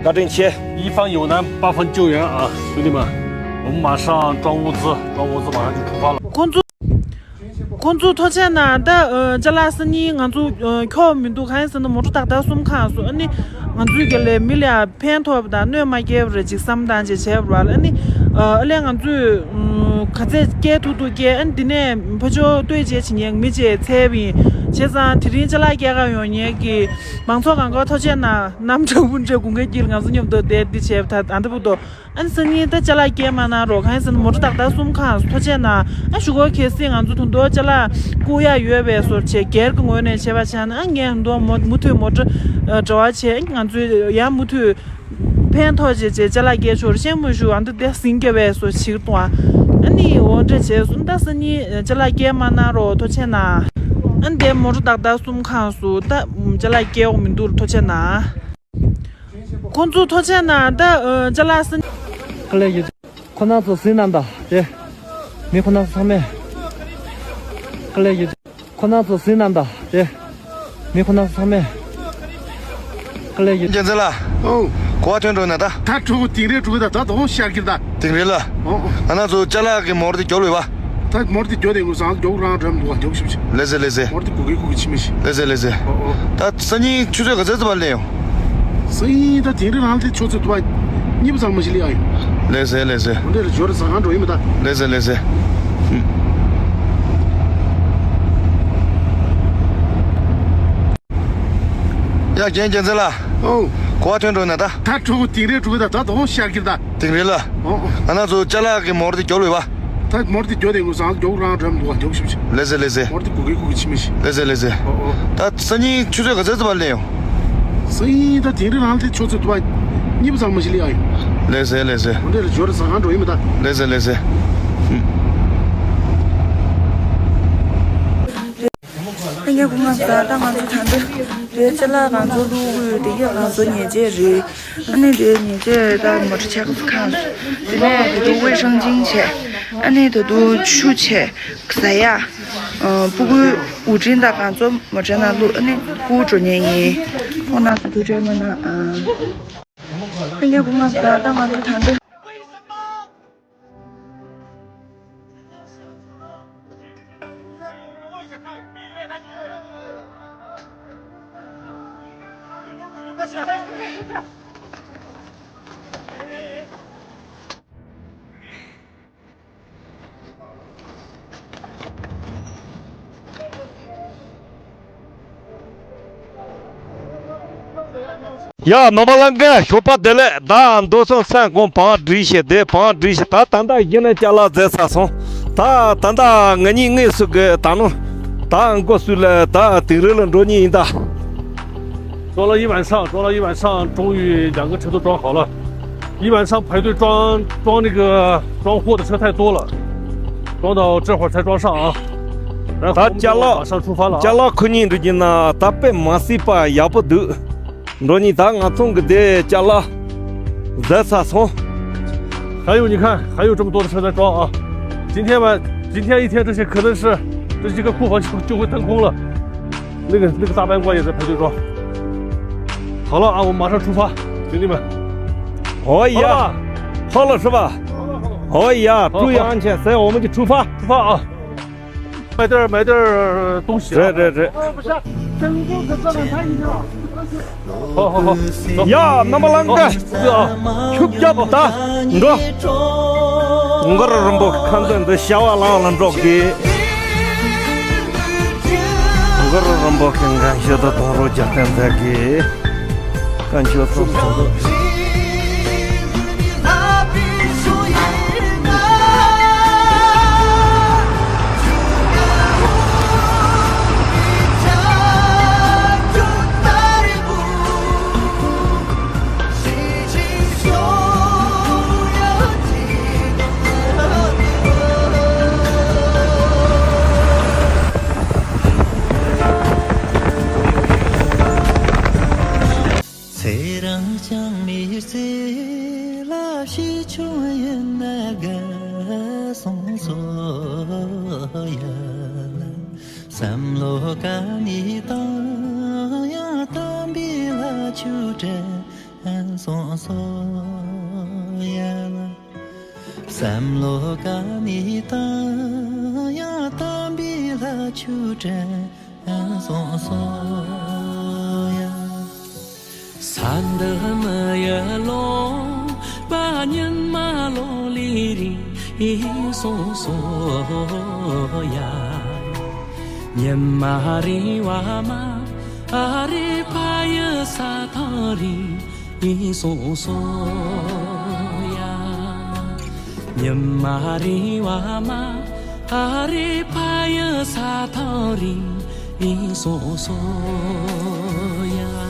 བཀའ་དྲིན་ཆེ། 一方有难八方救援啊，兄弟们，我们马上装物资，装物资马上就出发了。 ཁོང་ཚོ་ཁོང་ཚོ་ཐུགས་རྗེ་གནང་། ད་ཅ་ལག་སང་ཉིན་ང་ཚོ་འཁྱོག་མི་འདུག་གང་ཡིན་ཟེར་ན་མོ་ཊ་ཏག་ཏག་གསུམ་ཁག་སོང་། ཨ་ནི་ང་ཚོའི་གི་ལས་མི་ལ་ཕན་ཐོགས་པ་དང་གནོད་མ་སྐྱེལ་བ་རེད་ཅིག་བསམ་སྟངས་ཅིག་བྱས་པ་རེད་ལ། ཨ་ནི་ཨ་ལས་ང་ཚོས་ག་ཚད་སྐྱེལ་ཐུབ་ཐུབ་སྐྱེལ། ཨ་ནི་འདི་ནས་ཕ་ཇོ་ལྟོས་བཅས་བྱེད་མཁན་མི་ཅིག་འཚོལ་བ་ཡིན། བྱས་ཙང་དེ་རིང་ཅ་ལག་སྐྱེལ་ག་ཡོང་མཁན་གྱི་མང་ཚོགས་གང་ག་ཐུགས་རྗེ་གནང་། གནམ་གྲང་མོ་འདྲ་དགུན་ཁའི་དཀྱིལ་ང་ཚོ་མཉམ་དུ་བསྡད་འདི་བྱས་ད་ཨ་འདི་བུ་དོ། ཨ་ནི་སང་ཉིན་ད་ཅ་ལག་སྐྱེལ་མ་གནང་རོགས། གང་ཡིན་ཟེར་ན་མོ་ཊ་ཏག་ཏག་གསུམ་ཁག་ཐུགས་རྗེ་གནང་། ཨ་ཞུ་སྒོ་གལ་སྲིད་ང་ཚོ་དུང་དུང་ཅ་ལག་བསྐུར་ཡག་ཡོད་པའི་བཟོ་བྱས་སྒེར་གྱི་ངོས་ནས་བྱས་པ་བྱས་ན་ཨ་ངས་དུང་དུང་མུ་མཐུད་མོ་ཊ་འབྲེལ་བ་བྱས་ང་ཚོས་ཡང་མུ་མཐུད་ཕན་ཐོགས་བྱས་བྱས་ཅ་ལག་སྐྱེལ་ཆོག་རེད། ཤེས་མོ་ཞུ་ཨ་འདི་དེ་ཟིང་རྒྱབ་པའི་བཟོ་ཞིག་གཏོང་ཨ། ཨ་ནི་འོ་འདྲ་བྱས་སོང་། ད་སང་ཉིན་ཅ་ལག་སྐྱེལ་མ་གནང་རོགས་ཐུགས་རྗེ་གནང་། ཨ་ནི་དེ་མོ་ཊ་ཏག་ཏག་གསུམ་ཁག་སུ་ད་ཅ་ལག་སྐྱེལ་འོག་མི་འདུག་ཐུགས་རྗེ་གནང་། ཁོང་ཚོ་ཐུགས་རྗེ་གནང་། ད་ཅ་ལག་སང་། ཁོ་ན་ཚོ་སེམས་ནང་ད་དེ་མི་ཁོ་ན་ཚོ་ཚང་མས་ཁ་ལས་ཡོད། ཁོ་ན་ཚོ་སེམས་ནང་ད་དེ་མི་ཁོ་ན་ཚོ་ཚང་མས་ཁ་ལས་ཡོད། རྒྱལ་མཚན་ལགས། ཨོ། གོ་བ་ཐོན་འགྲོ་ན་ད། ད་གྲོགས་པོ་དིང་རི་གྲོགས་པོ་ད་ད་དོ་ཤར་གྱི་ད། དིང་རི་ལ། ཨོ། ང་ན་ཚོ་ཅ་ལག་གི་མོར་དེ་རྒྱོབ་ལོས་བ། ད་མོར་དེ་རྒྱོབ་དེ་དགོས་སང་རྒྱོབ་རང་འགྲོ་མི་འདུག་བ། རྒྱོབ་ཤིབ་ཤིབ། ལེ་ཟེ་ལེ་ཟེ། མོར་དེ་གུ་གི་གུ་གི་ཆི་མི་ཤི། ལེ་ཟེ་ལེ་ཟེ། ཨོ་ཨོ། ད་སང་ཉིན་ཆུ་ཚོད་ག་ཚོད་ཙམ་པ་སླེབས་ཡོང་། སང་ཉིན་ད་དིང་རི་རང་དེ་ཆུ་ཚོད་དུ་བ་གཉིས་པ་ཙམ་མ་ཤི་ལི་ཨ་ཡོང་། ལེ་ཟེ་ལེ་ཟེ། འོ་འདྲ་ལ་འབྱོར་ས་གང་འགྲོ་ཡིན་མི་ད། ལེ་ཟེ་ལེ་ཟེ། ཡ་རྒན་རྒྱལ་མཚན་ལགས། ཨོ། གོ་བ་ཐོན་འགྲོ་ན་ད། ད་གྲོགས་པོ་དིང་རི་གྲོགས་པོ་ད་ད་དོ་ཤར་གྱི་ད། དིང་རི་ལ། ཨོ། ང་ན་ཚོ་ཅ་ལག་གི་མོར་དེ་རྒྱོབ་ལོས་བ། ད་མོར་དེ་རྒྱོབ་དེ་དགོས་སང་རྒྱོབ་རང་འགྲོ་མི་འདུག་བ། རྒྱོབ་ཤིབ་ཤིབ། ལེ་ཟེ་ལེ་ཟེ། མོར་དེ་གུ་གི་གུ་གི་ཆི་མི་ཤི། ལེ་ཟེ་ལེ་ཟེ། ཨོ་ཨོ། ད་སང་ཉིན་ཆུ་ཚོད་ག་ཚོད་ཙམ་པ་སླེབས་ཡོང་། སང་ཉིན་ད་དིང་རི་རང་དེ་ཆུ་ཚོད་དུ་བ་གཉིས་པ་ཙམ་མ་ཤི་ལི་ཨ་ཡོང་། ལེ་ཟེ་ལེ་ཟེ། འོ་འདྲ་ལ་འབྱོར་ས་གང་འགྲོ་ཡིན་མི་ད། ལེ་ཟེ་ལེ་ཟེ། ཨ་ཡ་ཀུ་ང་ཟ་ད་ང་ཚོ་ད་འདི་རེད། ཅ་ལག་ང་ཚོ་བླུག་དགོས་དེ་ཡ་ང་ཚོ་ཉེས་ཆད་རེད། ཨ་ནི་དེ་ཉེས་ཆད་ད་མོ་ཊ་ཆག་ཁང་དེ་ནས་དེ་དུ་ཝེ་ཧྲང་ཅིང་བྱས། ཨ་ནི་དེ་དུ་ཆུ་བྱས་ཟ་ཡ། ཨ་སྤུ་གུའི་དབུ་ཁྲིད་ད་ང་ཚོ་མོ་ཊ་ནང་བླུག་ཨ་ནི་སྤུ་གུ་འགྲོ་ཉེན་ཡིན། ཁོང་རྣམ་ཚོ་ཐུགས་རྗེ་གནང་ཨ། ཨ་ནི་ཀུ་ང་ཟ་ད་ང་ཚོ་ད་འདི། ཡ་ནོར་བ་ལང་ཀ་ཞོགས་པ་བདེ་ལེགས། ད་མདོ་སོང་སན་གོང་བང་སྒྲིག་བྱས་དེ་བང་སྒྲིག་བྱས་ད་ད་ད་ཡིན་ན་ཅ་ལག་ཟས་ཚར་སོང་། ད་ད་ད་ང་གཉིས་དངོས་སུ་གི་ད་ནོ་ད་མགོ་སུ་ལ་ད་དིང་རི་ལ་འགྲོ་ཉིན་ཡིན་ད། 装了一晚上，装了一晚上，终于两个车都装好了。一晚上排队装装那个装货的车太多了，装到这会儿才装上啊。然后我们就马上出发了啊。ད་ཅ་ལག་ཅ་ལག་ཁུ་ཉིན་འགྲོ་གི་ན་ད་དཔེ་མ་སྲིད་པ་ཡག་པོ་འདུག་འགྲོ་ཉིན་ད་ང་ཚོང་གི་དེ་ཅ་ལག་ཟས་ཚར་སོང་། 还有，你看，还有这么多的车在装啊！今天晚，今天一天，这些可能是这几个库房就就会腾空了。那个那个大班官也在排队装。好了啊，我们马上出发，兄弟们。哦呀，好了吧？好了是吧？哦呀，注意安全，所以我们就出发。出发啊！买点儿买点儿东西啊。这这这。 ཡ་རྣམ་པ་ལང་ཀ་ཆུ་བརྒྱབ་ད་འགྲོ། གུར་རིན་པོ་ཁ་འདོན་འདི་བྱ་བ་ལང་ལ་འགྲོ་གི། གུར་རིན་པོ་ཁེ་འགན་ཤོད་དུ་གཏོང་རོགས་རྒྱག་གཏན་མཛད་གི། བཀའ་འཁྱོལ་སོང་སོང་། ཚེ་རིང་ཅང་མི་ཚེ་ལ་ཕྱི་ཆུང་ཡིན་ན་དགའ་སོང་སོ་ཡ། བསམ་བློ་ག་ནས་བཏང་ཡང་དམ་པའི་ལྷ་ཆོས་དྲན་སོང་སོ་ཡ། བསམ་བློ་ག་ནས་བཏང་ཡང་དམ་པའི་ལྷ་ཆོས་དྲན་སོང་སོ་ཡ། ས་འདི་མི་ཡི་ལོ་པ་ཉི་མ་ལོ་ལི་རི་སོང་སོ་ཡ། ཉི་མ་རེ་བ་མ་ཨ་རེ་ཕ་ཡི་ས་ཐག་རིང་སོ་སོ་ཡ། ཉི་མ་རེ་བ་མ་ཨ་རེ་ཕ་ཡི་ས་ཐག་རིང་སོ་སོ་ཡ།